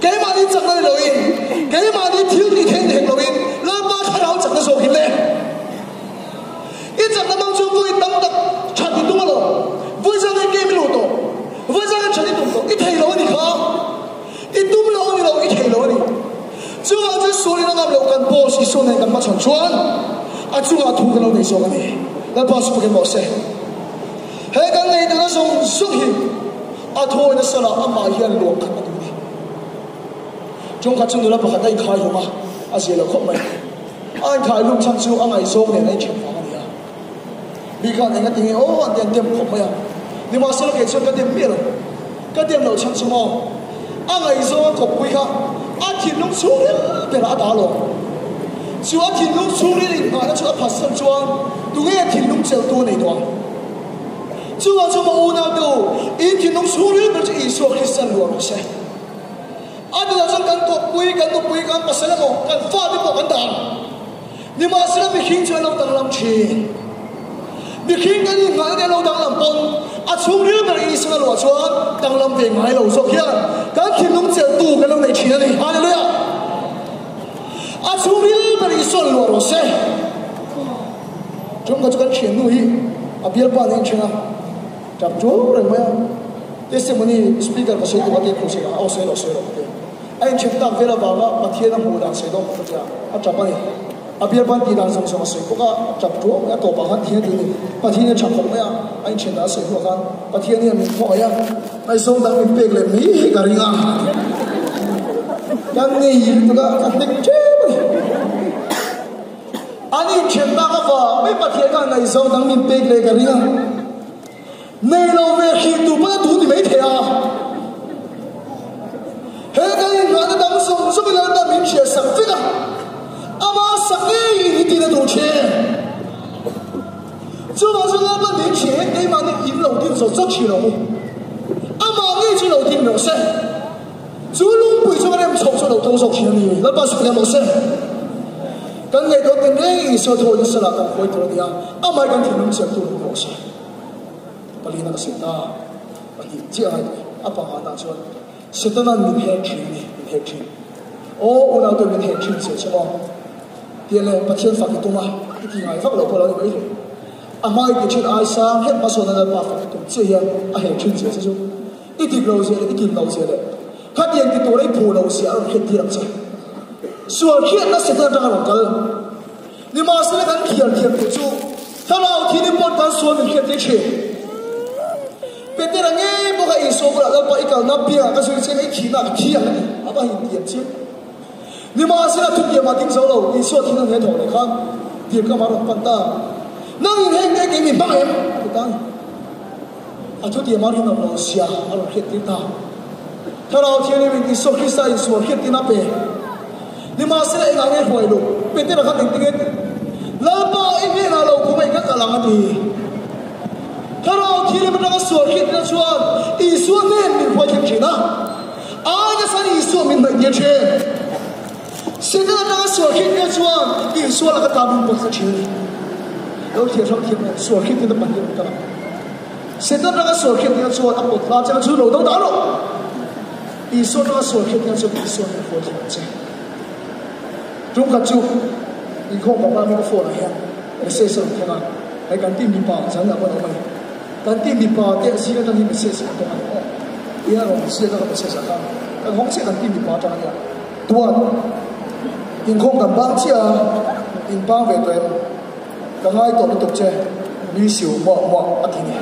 Keimahni chakna ni loin, keimahni thil tih theih ni hek loin, Lalpa thlarau chakna zawk hi le. I chakna hmang chu vawi tam tak that i tum alawm. Vawi zan hi game i luh tawh. Vawi zan hi that i tum tawh. I thei lo a ni kha. I tum lo a ni lo, i thei lo a ni. Chuvang chuan sualin a ngam loh kan boss Isua nen kan hmachhawn chuan a chungah thu kan lo nei zawk a ni. Lalpa chu pakin rawh se. He kan nei tuna zawng zawng hi A thawi nasa lah amah hian luak khat a duh ni. Tawngkhat chu nula pakhat a inkhai hlum a, a zia lo khawp mai. A inkhai hlum chhan chu a ngaihzawng nen a inthen vang a ni a. Mi khan eng a ti nge aw an ti an dem khawp mai a. Nimahsela kei chuan ka dem miah lo. Ka dem loh chhan chu maw? A ngaihzawng a kawppui kha a thinlung chhungril berah a dah alawm. Chu a thinlung chhungril inngahna chu a phatsan chuan tunge thinlung cheltu a nei tawh ang? Chuvang chu maw unaute u, in thinlung chhungril ber chu Isua Kristian luah rawh se. A duhah chuan kan kawppui, kan nupui, kan pasal emaw, kan fate pawh kan dah ang. Nimahsela mihring chu an lo danglam thin. Mihring kan inngahna te an lo danglam pawn a chhungril ber Isua luah chuan danglam ve ngai lo zawk hian kan thinlung chelhtu kan lo nei thin a ni. Hallelujah! A chhungril ber Isua luah rawh se. Tumkhat chu kan thiannu hi a bialpa nen then a tap ṭuau reng mai a. Testimony speaker ka sawi tum a te thu sawi a, aw sawi rawh sawi rawh ka ti a. A inchhek tak vel avanga Pathian a hmuh dan sawi dawn pakhat tia a tap a ni. A bialpan tih dan zawng zawng a sawi bawk a, a tap tuau mai a, tawpah khan thian tih a ni. Pathian hi a tha khawp mai a, a inchhek dan a sawi hnuah khan Pathian hian min khawngaih a, ngaihzawng dang min pek leh mai hi ka ring a, kan ngei lutuk a, ka hnek tep a ni. An inchhek tak avang mai Pathian khan ngaihzawng dang min pek leh ka ring a. Nei lo ve hrih tu pawn a duh ni mai thei a. He kan inngahna dang zawng zawng in Lalpa min hriat sak vek a, ama sak ngei in hi tin a duh thin. Chuvang chuan Lalpa min hria hian keimahni in lo din zawt zawt thin lo mu. Amah ngei chu lo din rawh se. Chu lungpui chu ka rem chhoh chu a lo tawng zawk thin a ni. Lalpa chu hliam rawh se. Kan ngaihtuah tin reng Isua thu awih nasa lah kan khawi tur a ni a, amah hi kan thinlung chian tur ni rawh se. Palina ka sawi ta, pahnih chiah a ngai a pangana chuan Setana'n min hek thin a ni, min hek thin. Aw unaute min hek thin che che maw? Tia le Pathian fak i tum a, i ti ngai vak lo pawh lo ni mai hle. A hma i ti thin ai sang het hmasawn a Lalpa fak i tum chiah hian a hek thin che che chu i dik lo zia leh i kim lo zia leh khatiang ti tura i phu lo zia a rawn hriat tir ang che. Sual hriatna Setana atanga rawn kal. Nimahsela kan thiam thiam tur chu Thlarau thil in pawt kan sual min hriat tir thin. Petera ngei bawk a Isua bulah Lalpa i kalna piangah ka zui che i thihna ka thi ang a ti. A va han intiam chiang. Nimahsela thutiam ah ding zo lo Isua thil an he thawh leh khan dirkam a rawn pan ta. Nang in heng nge kei mi hmang em? a ti ta a ni. A thutiam a rinawm lo zia a rawn hriat tir ta. Thlarau Thianghlim in Isua Krista in sual hriat tina pe. Nimahsela engah nge hruai luh? Petera khan engti nge ti? Lalpa i hnenah lo khum a i ka kal ang a ti. Thlarau Thianghlim atanga sual hriat tina chuan Isua hnen min hruai thleng thin a. Ai nasa in Isua min hnaih tir thin. Satan atanga sual hriat tina chuan Isua laka ta min pawt tlat thin a ni. Lo thiam hrang thiam lo, sual hriat tina pahnih rawn kal ang. Satan ranga sual hriat tina chuan a pawt hla che a chu lo do dah rawh. Isua ranga sual hriat tina chuan Isua min huai thei ang che. Tum khat chu inkhawm papa mi ka phone ah hian message a rawn thleng a, hei kan team mipa zan ah pawh an awm a ni. Kan team mipa te zing atang hi message kan tawng a ni aw. Tia a rawn ziak a ka message ah khan kan hawng chiah kan team mipa atang a nia. Tuan inkhawm kan bang chiah a, in bang ve tawh em? Ka ngai tawh lutuk che, mi siu muah muah a ti ni.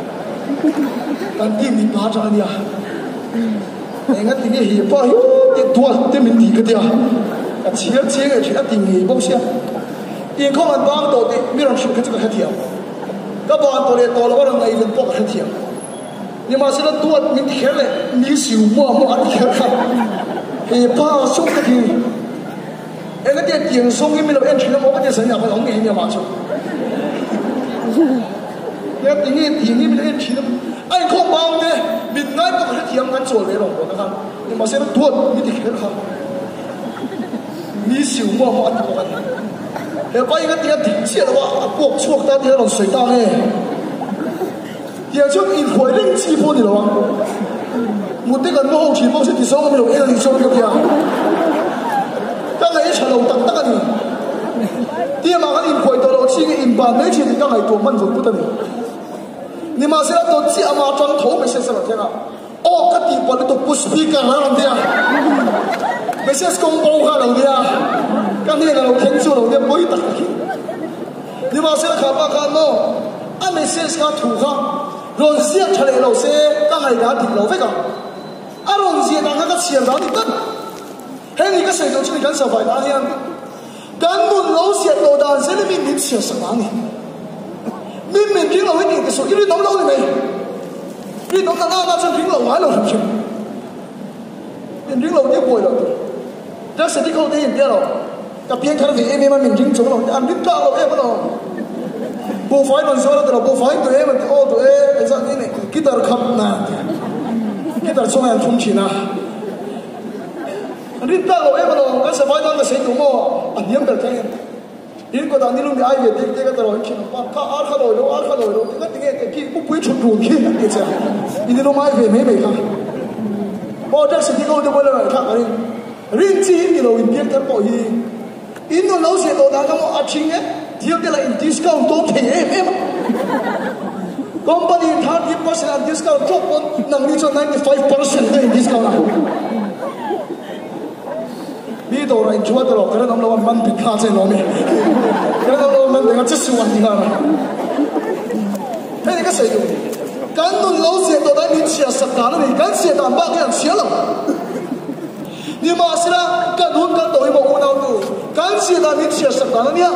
Kan ti mipa atang a nia. Eng a ti nge hi pa hi ti tual te min ti ka tia. Ka chhiar chiang e thin a ti ngei bawk sia. Inkhawm an bang tawh tih mi rawn hrilh kha chu ka hrethiam. Ka ban tawh leh tawh loh a rawn ngaihven pawh ka hrethiam. Nimahsela tuat min ti kher leh mi siu muah muah a ti kher kha. He pa sawm ka ti. Eng tia tiang zawng hi min lo en thin emaw ka ti zan ah khan awm ngei nia mah chu. Nia ti nge tiang hi min lo en thin emaw a inkhawm bang te min ngai pawh ka hrethiam kan chawl ve lo bawk a khan nimahse la duat mi ti kher kha mi siu maw maw a ti bawk a ni. He pa hi ka tia dik chiah lo a a puak chhuak ta tih a rawn sawi ta nge. Tiang chuan inhruai reng chi pawh a ni lo a, mute kan va ho thin bawk si ti zawng a ni lo en a nih chuan ka tia ka ngaih a tha lo tak tak a ni. Tiangah kan inhruai tawh loh chi nge inban mai thin tih ka ngaihtuah hman vut vut a ni. Nimahsela dawt chiah ama atang tho message a rawn thleng a, aw ka tih palh lutuk pu speaker a rawn tia, message kawng bo kha a lo nia, ka hnenah lo thleng chu a lo nia pawi tak tak hi. Nimahsela kha pa khan maw a message kha thu kha rawn ziak tha leh lo se ka ngaihdan dik lo vek ang. A rawn ziah dan kha ka chhiar dan ni tlat. Hei ni ka sawi tawh chu ni kan survive dan hian kan nun lo ziah tawh dan zel hi min min chhiar sak dan a ni. Min min ring lo hi tih te suh i rinawm lo ni mai. Rinawm na nana chuan ring lo ngai lo hrim hrim. In ring lo tia buai lo tur. Drug addict ho te hi in tia lo. Ka piang thar ve em em a min ring chung lo te an ring tlak lo em alawm. Buhfai rawn zawl a ti lo buhfai duh em an ti aw duh e engzah nge nei guitar khap na an ti. Guitar chungah an thum thin a. An ring tlak lo em alawm kan savai tan ka sei duh maw a hniam ber thleng in. In kawtah nilum i ai ve tek tek a ta lo in thin ang pa kha ar kha lawi lo ar kha lawi lo ti nga tinge teh khi pupui thut run khi an ti che a i nilum ai ve mai mai kha aw taxi ding ho te pawh la raih thlak ang in rin chi hi ni lo in piang thar pawh hi in rawn lo zeh tawh dan kha maw a thing e thil te lah in discount dawn thei em em a company in 30% an discount tawp pawn nangni chuan 95% te in discount a. Mi dawrah in chuan erawh ka rinawm lo a man bik kha che lawm i. Ka rinawm lo a man bik a che suan ti nghal a. Hei ka sawi duh ni. Kan nun lo ziah tawh dan min chhiar sak dan a ni. Kan chhiar dan bak hi an chhiar lo. Nimahsela kan hun kan tawh hi maw unau tu kan chhiar dan min chhiar sak dan a nia.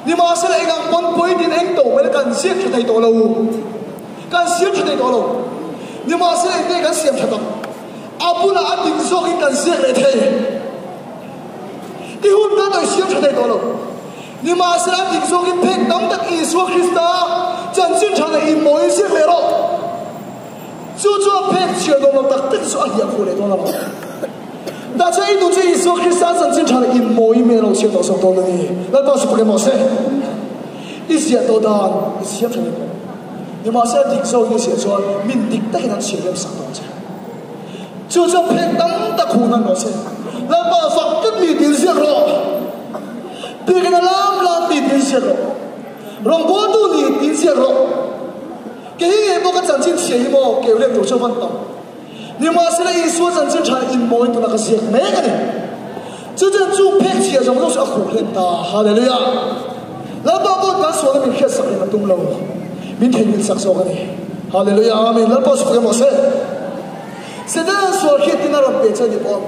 Nimahsela eng ang pawn pawitin eng to mai la kan ziak tha thei tawh lo. Kan siam tha thei tawh lo. Nimahsela eng nge kan siam tha tak? A bulah a ding zawkin kan ziak leh thei. I hun kan rawn siam tha thei tawh lo. Nimahsela a ding zawkin phek tam tak Isua Krista chanchin tha leh inmawiin ziak leh rawh. Chu chu a phek chhiar dawn lo tak tak chu a hliah khuh leh dawn a lo. Tah chuan i duh chu Isua Krista chanchin tha leh inmawiin mi a lo chhiar tawh zawk dawn a ni. Lalpa chu pakhat mawh se. I ziah tawh dan i siam tha thei tawh. Nimahsela dik zawkin i ziah chuan min dik takin an chhiar rem sak dawn che. Chu chuan phek tam tak huh nan rawh se. Lalpa fak tlat mi dil ziak rawh. Biakinn a lam lam mi dil ziak rawh. Rawngbawltu ni dil ziak rawh. Kei hi ngei bawk a chanchin chhia hi maw keu leh tur chu van tam. Nimahsela Isua chanchin tha inmawi tuna ka ziak mek a ni. Chu chuan chung phek chhia zawng zawng chu a khuh hlen ta. Hallelujah! Lalpa pawh kan sualna min hriatsak reng a tum lo. Min theihnghilh sak zawk a ni. Hallelujah! Amen! Lalpa chu fak em aw se. Setana sual hriattin a rawn pe che a ni pawh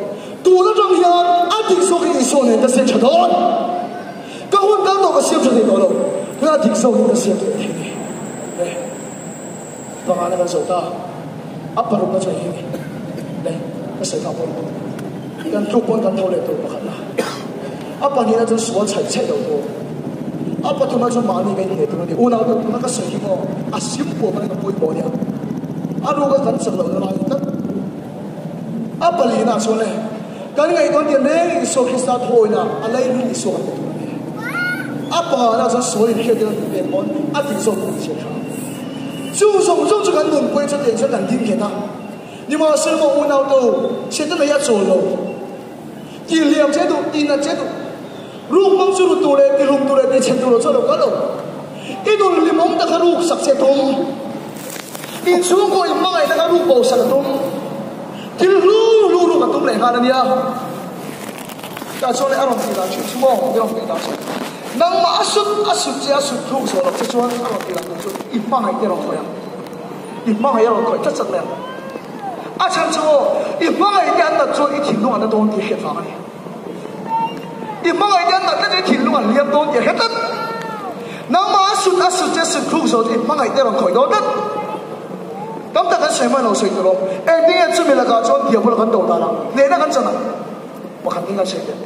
tun atang hian a dik zawkin Isua nen ka siam tha dawn. Ka hun kal tawh ka siam tha thei tawh lo. Tunah dik zawkin ka siam thei a ni. Pangana kan zawh ta, a parukna chu hei hi le ka sawi kha pawh kan tluk pawn kan tho leh tur pakhat a, a pahnihna chu sual chhaih chhaih lo tur, a pathumna chu mahni kan inneih tur a ni. Unau te tuna ka sawi hi maw a simple mai a pawimawh nia, a ruka kan chak lohna lai ni tlat. A palihna chuan le kan ngaihtuah tiang reng Isua Krista thawina a leilung Isua kan pe tur a ni. A pangana chuan sual inhriat in a tih pek pawn a tih zawk tur chhiat tha. Chu zawng zawng chu kan nunpui chu tiang chuan kan ding nghet a. Nimahsela maw unau te u, Setana hi a chawl lo. Tih hliam che duh, tih nat che duh. Ruk hmang chu ru tur leh ti hlum tur leh ti chhe tur lo chuan lo kal lo. I nun hlimawm tak kha ruk sak che tum. Inchhungkaw inhmangaihna kha ruk bo sak a tum. Thil hlu hlu ruk a tum leh nghal a nia. Tah chuan a rawn tih dan thin chu maw? I rawn tih dan chu nangmah a sut a sut che a sut thluk zawh loh che chuan a rawn tih dan tur chu i hmangaih te a rawn khawih ang. I hmangaih a rawn khawih tlat chat mai ang. A chhan chu maw i hmangaih te an nat chuan i thinlung a na dawn tih hriat vang a ni. I hmangaih te an nat tlat i thinlung a hliam dawn tih a hre tlat. Nangmah a sut a sut che a sut thluk zawh chu i hmangaih te a rawn khawih dawn tlat. Tam tak kan sawi hman lo sawi tur awm. Engtin nge chumi lakah chuan diabol kan do dan ang? Hnehna kan chan ang. Pakhat in kan sawi teh.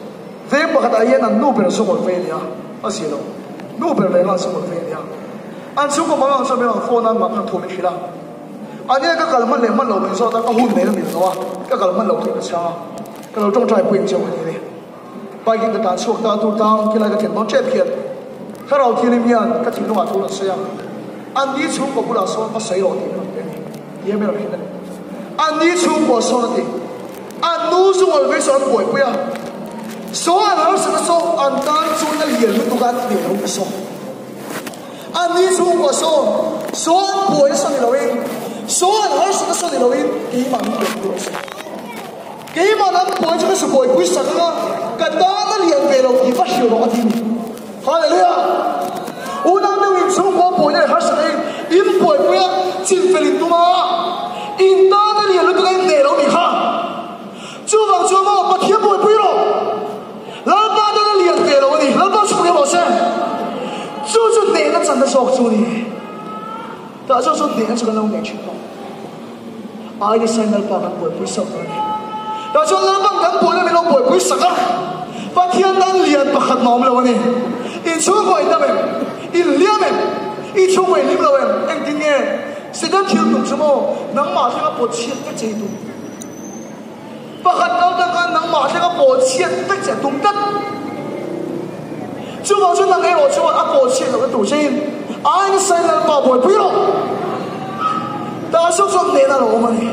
Veng pakhatah hian an nu ber sawmawlh vei a nia, a zia lo. Nu ber reng a sawmawlh vei a nia. An chhungkaw hmang ang chuan min rawn phone a, mah khan thu min hrilh a. A nia ka kal hman leh hman lo min zawt a, ka hun nen a mil lo a, ka kal hman lo tih ka chhang a. Ka lo tawngtai pui ang cheu ka ti a ni. Bike in ka tan chhuak ta tur tang khilai ka thlen dawn tep khian Thlarau Thianghlim hian ka thinlungah thu rawn sawi a, An ni chhungkaw bulah sawn va sawi rawh tih min rawn pe a ni. Ti em rawn hrilh a ni. An ni chhungkaw sawn a ti. An nu chu ngawlh vei sawn an buaipui a, saw an harsat a saw an tan chuan a lian lutuk a an hneh lo ta saw. An ni chhungkaw sawn saw an buai a saw ni loin, saw an harsat a saw ni loin keimah min buaipui rawh se. Keimah lam buai chu ka su buaipui sak anga ka tan a lian ve lo tih va hrilh rawh a ti ni. Hallelujah! Unau deuh in chhungkaw buaina leh harsatna in in buaipui a chinfel in tum a, in tan a lian lutuk a in hneh lo nih kha. Chuvang chuan maw Pathian buaipui rawh. Lalpa tan a lian ve lo a ni. Lalpa chu pui rawh se. Chu chu hnehna channa zawk chu a ni. Tah zawk chuan hnehna chu kan lo nei thin tawh. Ai nasa in Lalpa kan buaipui sauh tur a ni. Tah chuan Lalpan kan buaina min lo buaipui sak a, Pathian tan lian pakhat mah awm lo a ni. In chhungkaw in dam em? In hliam em? I chhungkaw in hlim lo em? Engtin nge Satan thil tum chu maw nangmah thlenga pawt chhiat vek che i tum? Pakhat kal tak khan nangmah thlenga pawt chhiat vek che a tum tlat. Chuvang chu nang erawh chuan a pawt chhiat lohna tur chein ai nasa in Lalpa buaipui rawh. Tah zawk chuan hnehna a lo awm a ni.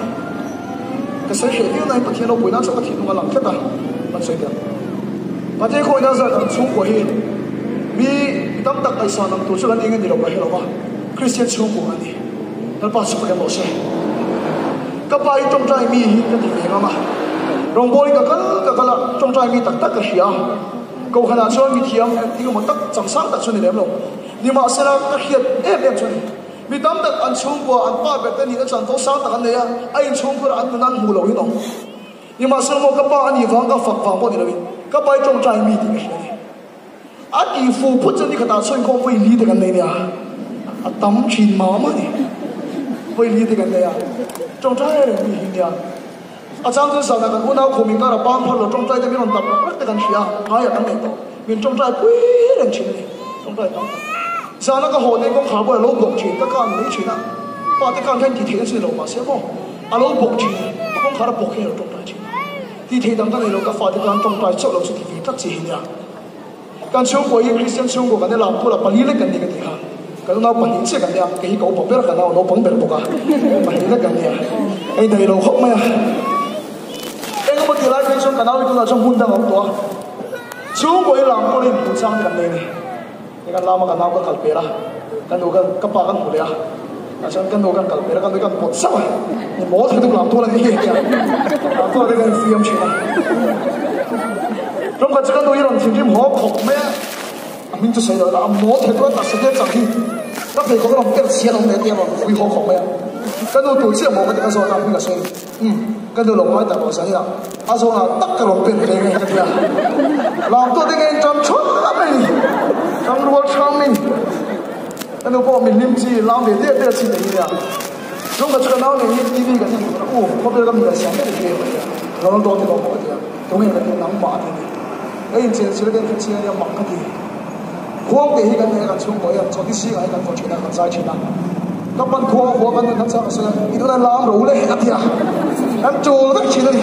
Ka sawi hreh viau nain Pathian ropuina chu ka thinlung a lang tlat a, kan sawi teh ang. Pathian khawina zar kan chhungkua hi mi tam tak ngaihsan ang tur chu kan eng a ni lo ka hre lo va, Kristian chhungkua kan ni. Lalpa chu ka em rawh se. Ka pa hi tawngtai mi hi ka ti ve ngam a, rawngbawlin ka kal ka kal a, tawngtai mi tak tak ka hria a, Kohhranah chuan mithiam eng emaw tak changsang tak chu ni lem lo. Nimahsela ka hriat em em chu a ni. Mi tam tak an chhungkua an pa ber te nihna chuan vawsang tak an nei a, a inchhungkhur an nun an hmuh loh in awm. Nimahsela maw ka pa a nih vang ka fak vang pawh ni loin ka pa hi tawngtai mi tih ka hria a ni. A tih fu phut chuan nikhatah chhuainkhawm vawi li te kan nei nia, a tam thin mah mah a ni. Vawi li te kan nei a, tawngtai reng mi hi nia. A chang chuan zanah kan unau khum inkar a pang phar lo tawngtai te min rawn tap rak rak te kan hria a, ngaiah kan nei tawh. Min tawngtai pui reng thin a ni, tawngtai tam tak. Zana ka haw te kawngkhar bulah a lo bawk thin, ka kan mai thin a, pa te kan hian tih theihna chu ni lo mahse maw a lo bawk thin a, kawngkhar a bawk hian a lo tawngtai thin a. Tih theih dang ka nei lo, ka fate tan tawngtai chauh lo chu ti ve tlat chi hi nia. Kan chhungkua hi Kristian chhungkua kan lam pula pali lek kan ni ka ti kha. Kan unau pahnih chiah kan nia, kei hi ka upa ber ka nau naupang ber bawk a, pahnih lek kan nia. Hei daih lo khawp mai a. Engemaw ti lai phei chuan ka nau hi tunah chuan hmun dang a awm tawh a. Chhungkua hi lam pawlin hmuh chang te kan nei a ni. Hei kan lama ka nau ka kal pel a, ka nu kan ka pa kan hmu leh a, tah chuan ka nu kan kal pel a, ka nu kan pawt zauh a, ni mawl thei tuk lam tual a ni hi tia lam tual te kan infiam thin a. Ram khat chu ka nu hi rawn thinrim haw khawp mai a, a hming chu sawi lo ila a mawl thei tuk a taksa te chak hi ka pheikhawk a rawn per chhiat awm leh tia rawn vui haw khawp mai a, ka nu tur chiah maw ka ti ka zawt a, a hming a sawi lo. Umm, ka nu lo ngai tak lo zan ila a zawnah tak ka rawn pen ve nge ka ti a. Lamtuah te ngei ṭam ṭhawt mai ni, ṭam rual ṭham mai ni. Ka nu pawh min hlim chi lam ve diah diah chi nei nia. Chungkhat chu ka nau nei hi TV kan en tur a, u khawvel ka min siam vek ve ka ti a. Ronaldo te pawh ka ti a, tunge ka ti a, nangmah a ti ni. Ka inchen chhir a ka inhre chiang nia mak ka ti. Khuangte hi kan nei a, kan chhungkaw hian chawhni singah hian kan vaw thin a, kan zai thin a. Ka pan khua a hua kan nun khan chang a sawi a, i tuna lam ro le a ti a, kan tul vek thin a ni.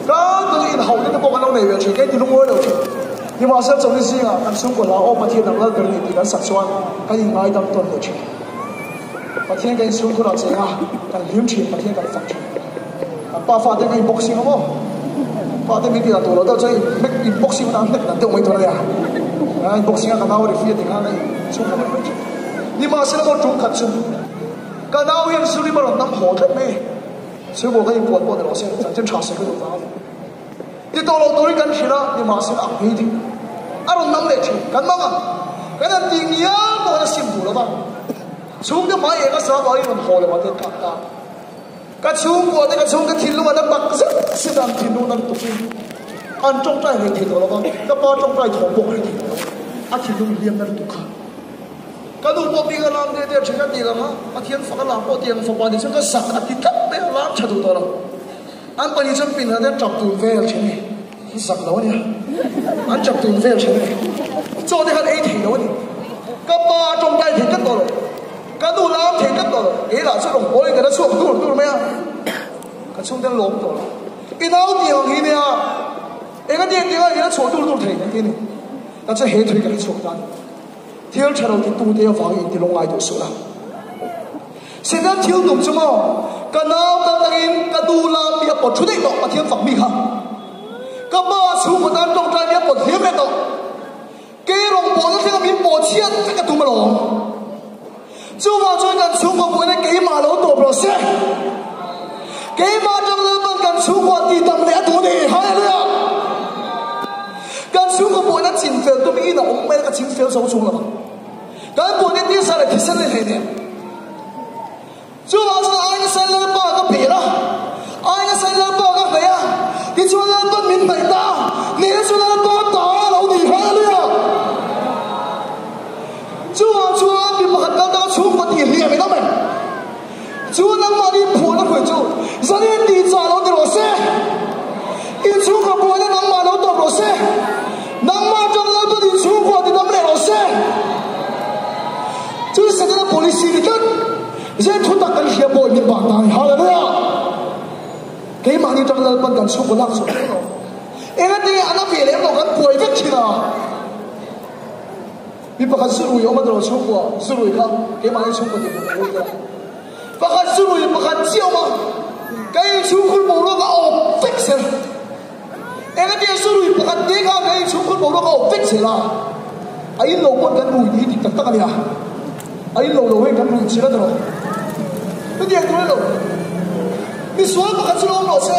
Ka tuna inhauhna te pawh kan lo nei ve thin, kei ti lungawi lo thin. Nimahsela chawhni zingah kan chhungkaw hla aw Pathian ang lal ber ni tih kan sak chuan kan inngaidam tawn leh thin. Pathian kan inchhungkhurah cheng a, kan hlim thin, Pathian kan fak thin. Kan pa fate kan inboxing a maw? Pa te min tih dan tur lo deuh chuan in inboxing hunah an hnek dan deuh mai tur a nia. A inboxing a ka nau a referee a ti khan a inchhung khawp mai thin. Nimahsela maw tum khat chu ka nau hian Surim a rawn nam haw tlat mai. Chhungkaw kan inpuan pawh ni lo se chanchin tha sawi ka duh vang a ni. Ti tawh lo turin kan hrilh a, nimahsela a hmei ding a rawn nam leh thin. Kan mang ang. Kan han tih ngial pawh khan a sim duh lo va. Chhungte hmai eng a sa vangin rawn haw lo a ti tak ta. Ka chhungkua te ka chhungte thinlung an a tak zet zet a, an thinlung an tukin an tawngtai hlei thei tawh lo va, ka pa tawngtai thawm pawh ka hre thei tawh lo va, a thinlung hliam na lutuk kha. Ka nu pawh bik a lam der der thin a ti lang a, Pathian fak a lam pawh ti ang fapa nih chuan ka zak a ti tlat mai a, lam tha duh tawh lo. An pahnih chuan pin han tap tun vel thin a ni, an zak lo a nia, an tap tun vel thin a ni. Chaw te khan ei thei lo a ni. Ka pa a tawngtai thei tlat tawh lo. Ka nu lam thei tlat tawh lo, kei lah chu rawn pawl in ka la chhuak dur dur mai a, ka chhungte an lawm tawh lo. I nau tih ang hi nia, eng a tih tih a i la chhuah dur dur thei kan ti a ni. Ta chu he thui ka la chhuak ta a ni. Thil tha lo ti tu te avangin inti lawng ngai duh suh la. Setan thil tum chu maw, ka nau kal tangin ka nu lam mi a pawt thu daih tawh, Pathian fak mi kha. Ka pa chhungkaw tan tawngtai mi a pawt hliam leh tawh. Kei rawngbawlna thlenga min pawh chhiat vek a tum alawm. Chuvang chuan kan chhungkaw buaina keimah lo tawp rawh se. Keimah atang Lalpan kan chhungkaw tih dam leh a duh a ni. Hallelujah! Kan chhungkaw buaina chinfel tum in a awm mai a, ka chinfel zo chung lo ang. Kan buaina tisa leh thisen leh hleinem. Chuvang chuan ai nasa Lalpa ka pel a, ai nasa Lalpa ka hnaih a, tichuan Lalpan min hnaih ta a, nihna chu Lalpa ta a lo ni. Hallelujah! Chuvang chuan mi pakhat kal ta chhungkaw tih hliam in awm em? Chu nangmahni Zet thutak kan hria pawh min bak ta a ni. Hallelujah! Keimahni tang Lalpan kan chhungkaw lak chhuah thei lo. Engati a na ve lem lo kan buai vek thin a. Mi pakhat zurui awm a ni lo chhungkua zurui kha keimahni chhungkaw tih hmuh ka ui ta. Pakhat zurui pakhat chiah awm a, ka inchhungkhur boruak a awp vek zel. Engati zurui pakhat te kha ka inchhungkhur boruak a awp vek zel a. A in lo pawn kan rui tih hi dik tak tak a nia. A in lo lo hei kan rui chil a ni lo. Chutiang tur a ni lo. Misual pakhat chu lo awm rawh se.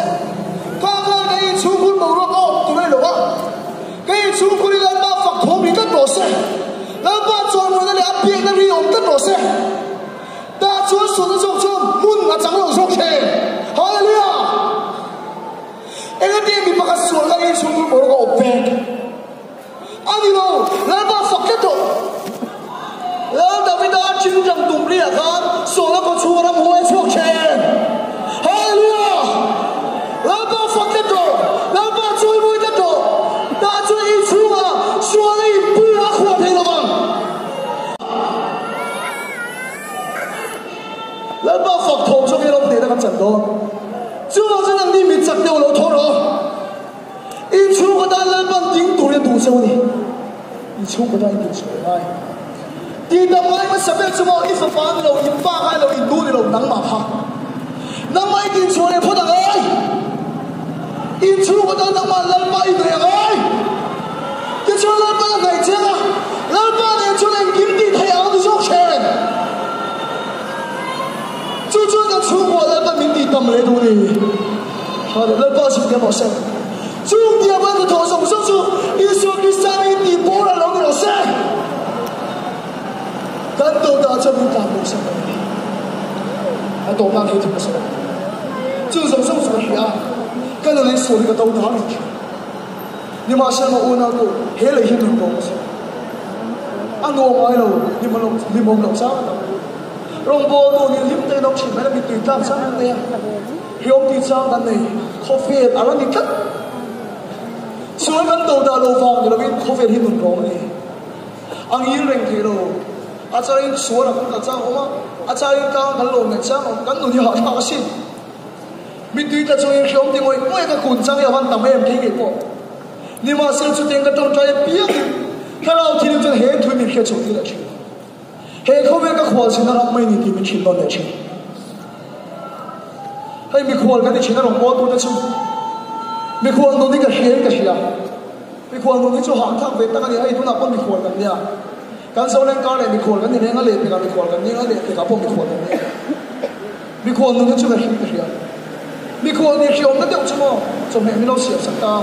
Kha khan ka inchhungkhur boruak a awp tur a ni lo a. Ka inchhungkhur hi Lalpa fak thawm ri tlat rawh se. Lalpa chawimawina leh a biakna ri awm tlat rawh se. Tah chuan sualna zawk chuan hmun a chang lo zawk thin. Hallelujah! Engati mi pakhat sual kha inchhungkhur boruak a awp vek? A ni lo, Lalpa fak tlat rawh. Lal Davida thingtang tum riah khan sualna kaw chhunga ram huai chhuak thin. Hallelujah! Lalpa fak tlat rawh. Lalpa chawimawi tlat rawh. Tah chuan inchhungah sualna inpu a khuah thei lo vang. Lalpa fak thawm chu nge rawng hnehna kan chan dawn? Chuvang chuan anni mit chak deuh lo thaw rawh. Inchhungkaw tan Lalpan ding turin a duh cheu a ni. Inchhungkaw tan in duh cheu ngai. Tihdam ngai hmasa ber chu maw i fapa ni lo, in pa ngai lo, in nu ni lo, nangmah kha. Nangmah i tinchhuah leh phawt a ngai. Inchhungkaw tan nangmah Lalpa i hnaih a ngai. Tichuan Lalpa a hnaih chiang a, Lalpa nen chuan engkim tih theih ang a ni zawk thin. Chu chuan kan chhungkua Lalpa min tih tam leh duh ni. Hallelujah. Lalpa a chhungte rawh se. Chung tia kan hnathawh zawng zawng chu Isua Krista min tih bawr a lo ni rawh se. Kan tawtah chuan min tlan bawk sak a ni. A tawpna thei thung a sawi. Chu zawng zawng chu ka hria a, ka nun in sual hi ka to ta a ni thin. Nimahsela maw unau tu, he lei hi nun tawp a sawi. A nuam ngai lo, hlimawm loh chang a tam. Rawngbawl tu nih hlim te in awm thin mai la, mittui tlak chang an nei a. Hriawm tih chang kan nei, khawvel a la ni tlat. Sual kan do dah lo vang ni lovin khawvel hi nun rawng a ni. A ngil reng thei lo. A charin sual a kan kal chang a awm a, a charin tlang kan lawm leh chang a awm. Kan nun hi hahthlak a sin. Mittui tla chungin hriawm ti ngawih ngawih ka kun chang hi a van tam em kei ngei pawh. Nimahsela chutiang ka tawngtai apiangin thlarau thilim chuan he thui min hriatchhuah tir leh thin. He khawvel ka khual chhin a ram mai ni tih min hrilh nawn leh thin. Hei mikhual kan ni thin a rawn kual tute chu mikhual nun hi ka hria in ka hria. Mikhual nun hi chu hahthlak ve tak a ni. Hei tunah pawh mikhual kan nia. Kan Zoland kar leh mikhual kan ni reng a, lehpekah mikhual kan ni a, lehpekah pawh mikhual kan nia. Mikhual nun hi chu ka hria in ka hria. Mikhual nih hriawmna deuh chu maw chawhmeh min lo siam sak ta.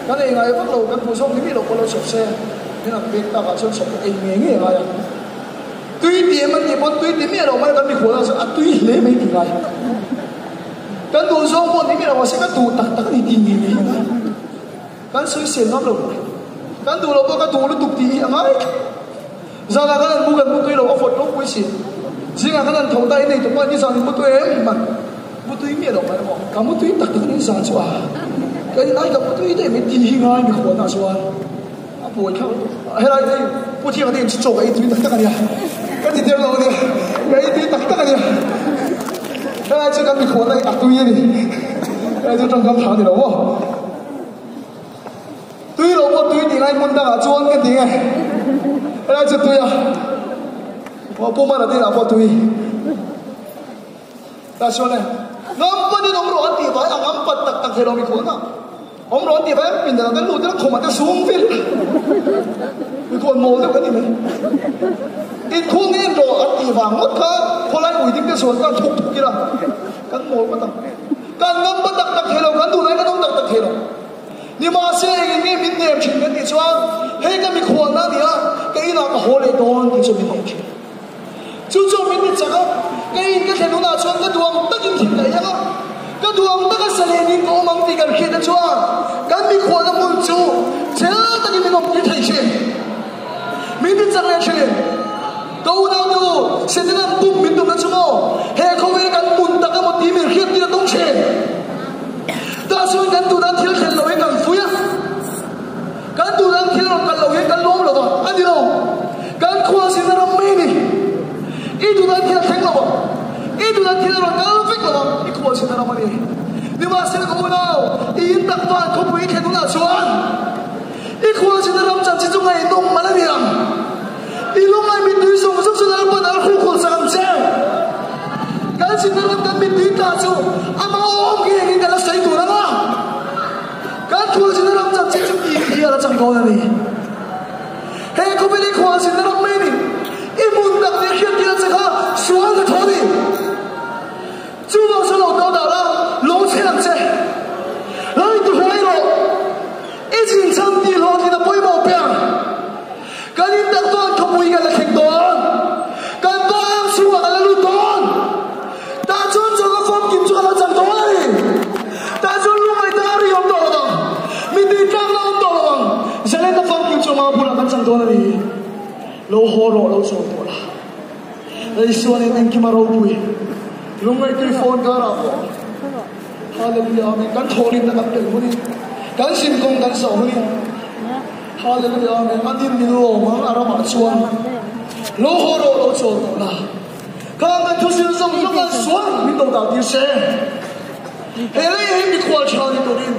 Kan ei ngai vak lo, kan hmuh zawk ni mi lo pawh lo chawp se, min han pek takah chuan chawp ei ngei ngei a ngai a. Tui ti em an tih pawn tui ti miah lo mai kan mikhual ah chuan a tui hle mai ti ngai. Kan duh zawng pawh ni miah lo mahse ka duh tak tak a ni ti ngei ngei a ngai. Kan sawisel ngam lo mai. Kan duh lo pawh ka duh lutuk tih hi a ngai tlat. Zanah khan an mu kan mutui lo a fawt ropui si. Zingah khan an tho ta i nei tawh pawh nizan in mutui em man mutui miah lo mai maw ka mutui tak tak in zan chu a ka in ai ka mutui daih mai tih hi ngai mikhuan ah chuan a buai thlak lutuk helai te pu thianga te in chu chaw ka ei tui tak tak ania ka ti der lo ania ka ei tui tak tak ania helai chu kan mikhuan a tui ani helai chu tangkam tha ni lo maw. Tui lo pawh tui tih lai hmun dangah chuan ka ti nge helai chu tui a aw Pu Mana te inah pawh tui tah chuan e ngam patin awm rawh an tih vai a ngam pat tak tak thei lo mikhual na awm rawh an tih vai an pindan ah te lut ila khum ah te sum vel mikhual mawl deuh kan ni mai inkhung in rawh an tih vang ngawt kha khawlai ui ding te sawn khan thuk thuk ila kan mawl pat ang kan ngam pat tak tak thei lo kan duh lai kan awm tak tak thei lo. Nimahse engin nge min hnem thin kan tih chuan hei ka mikhualna a ni a, ka inah ka haw leh dawn tih chu min hnem thin. Chu chuan min ti chak a, ka in ka thlen hunah chuan ka duang takin thil ka ei ang a, ka duang taka salenin ka awm ang tih kan hriat te chuan kan mikhualna hmun chu chel takin min awmtir thei thin. Min ti chak leh thin. Ka unau te u, Setanan bum min tumna chu maw he khawvel kan hmun tak emaw tih min hriat tir a tum thin. Tah chuan kan duhdan thil thlen lo hi kan fui a, kan duhdan thil rawn kal lo hian kan lawm lo va, a ni lo. Kan khua zirna ram mai a ni. I duhdan thil a thleng lo va. khualchinna ram a ni. Nimahsela ka unau, i in tak van khawpui i thlen hunah chuan i khualchinna ram chanchin chu ngaihnawm man a ni ang. I lungngai mittui zawng zawng chu Lalpan a hru khawh chak ang che. Kan chinna ram kan mittui tla chu amah awm nge engin kan la sawi tur ang a, kan khualchinna ram chanchin chu tih hi a la chang dawn a ni. He khawvel hi khualchinna ram mai a ni. I hmun tak leh hriattir a che kha sual ka thaw a ni. Chuvang chu lo dal dah la, lo chhe ang che. Lo intihuai rawh. I zin chhan tih hlawhtlin a pawimawh pe ang. Kan in tak chuan khawpui kan la thleng dawn. Kan pa ang chhungah kan la lut dawn. Tah chuan chawlhna famkim chu kan lo chang dawn a ni. Tah chuan lungngaih tak a ri awm tawh lo vang. Mitui tlakna awm tawh lo vang. Zalenna famkim chu amah bulah kan chang dawn a ni. Lo haw rawh, lo chawl tawh la. Isuanin engkim a ropui. Lungngaih tui phone karah pawh Hallelujah Amen kan thawhrimna kan pel hunin kan zinkawng kan zawh hunin Hallelujah Amen a nin min lawm ang a ramah chuan lo haw rawh lo chawl tawh la khang kan thusil zawng zawng an sual min do dah tir se he lei hi mikhual tha ni turin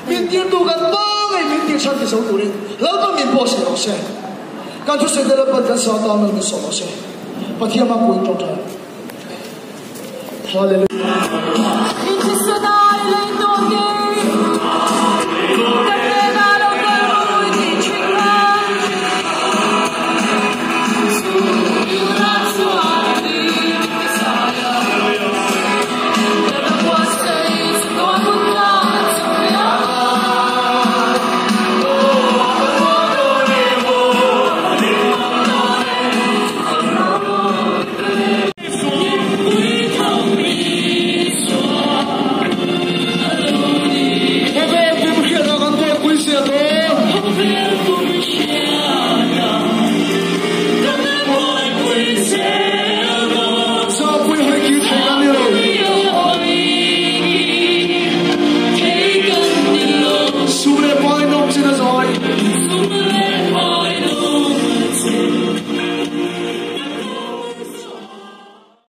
min tirtu kan pa ngei min tir chhan ti zo turin Lalpa min pawh se rawh se. Kan thusawi te Lalpan kan sa tan lo ni sawm rawh se. Pathian hma puiin tawngtai. Hallelujah.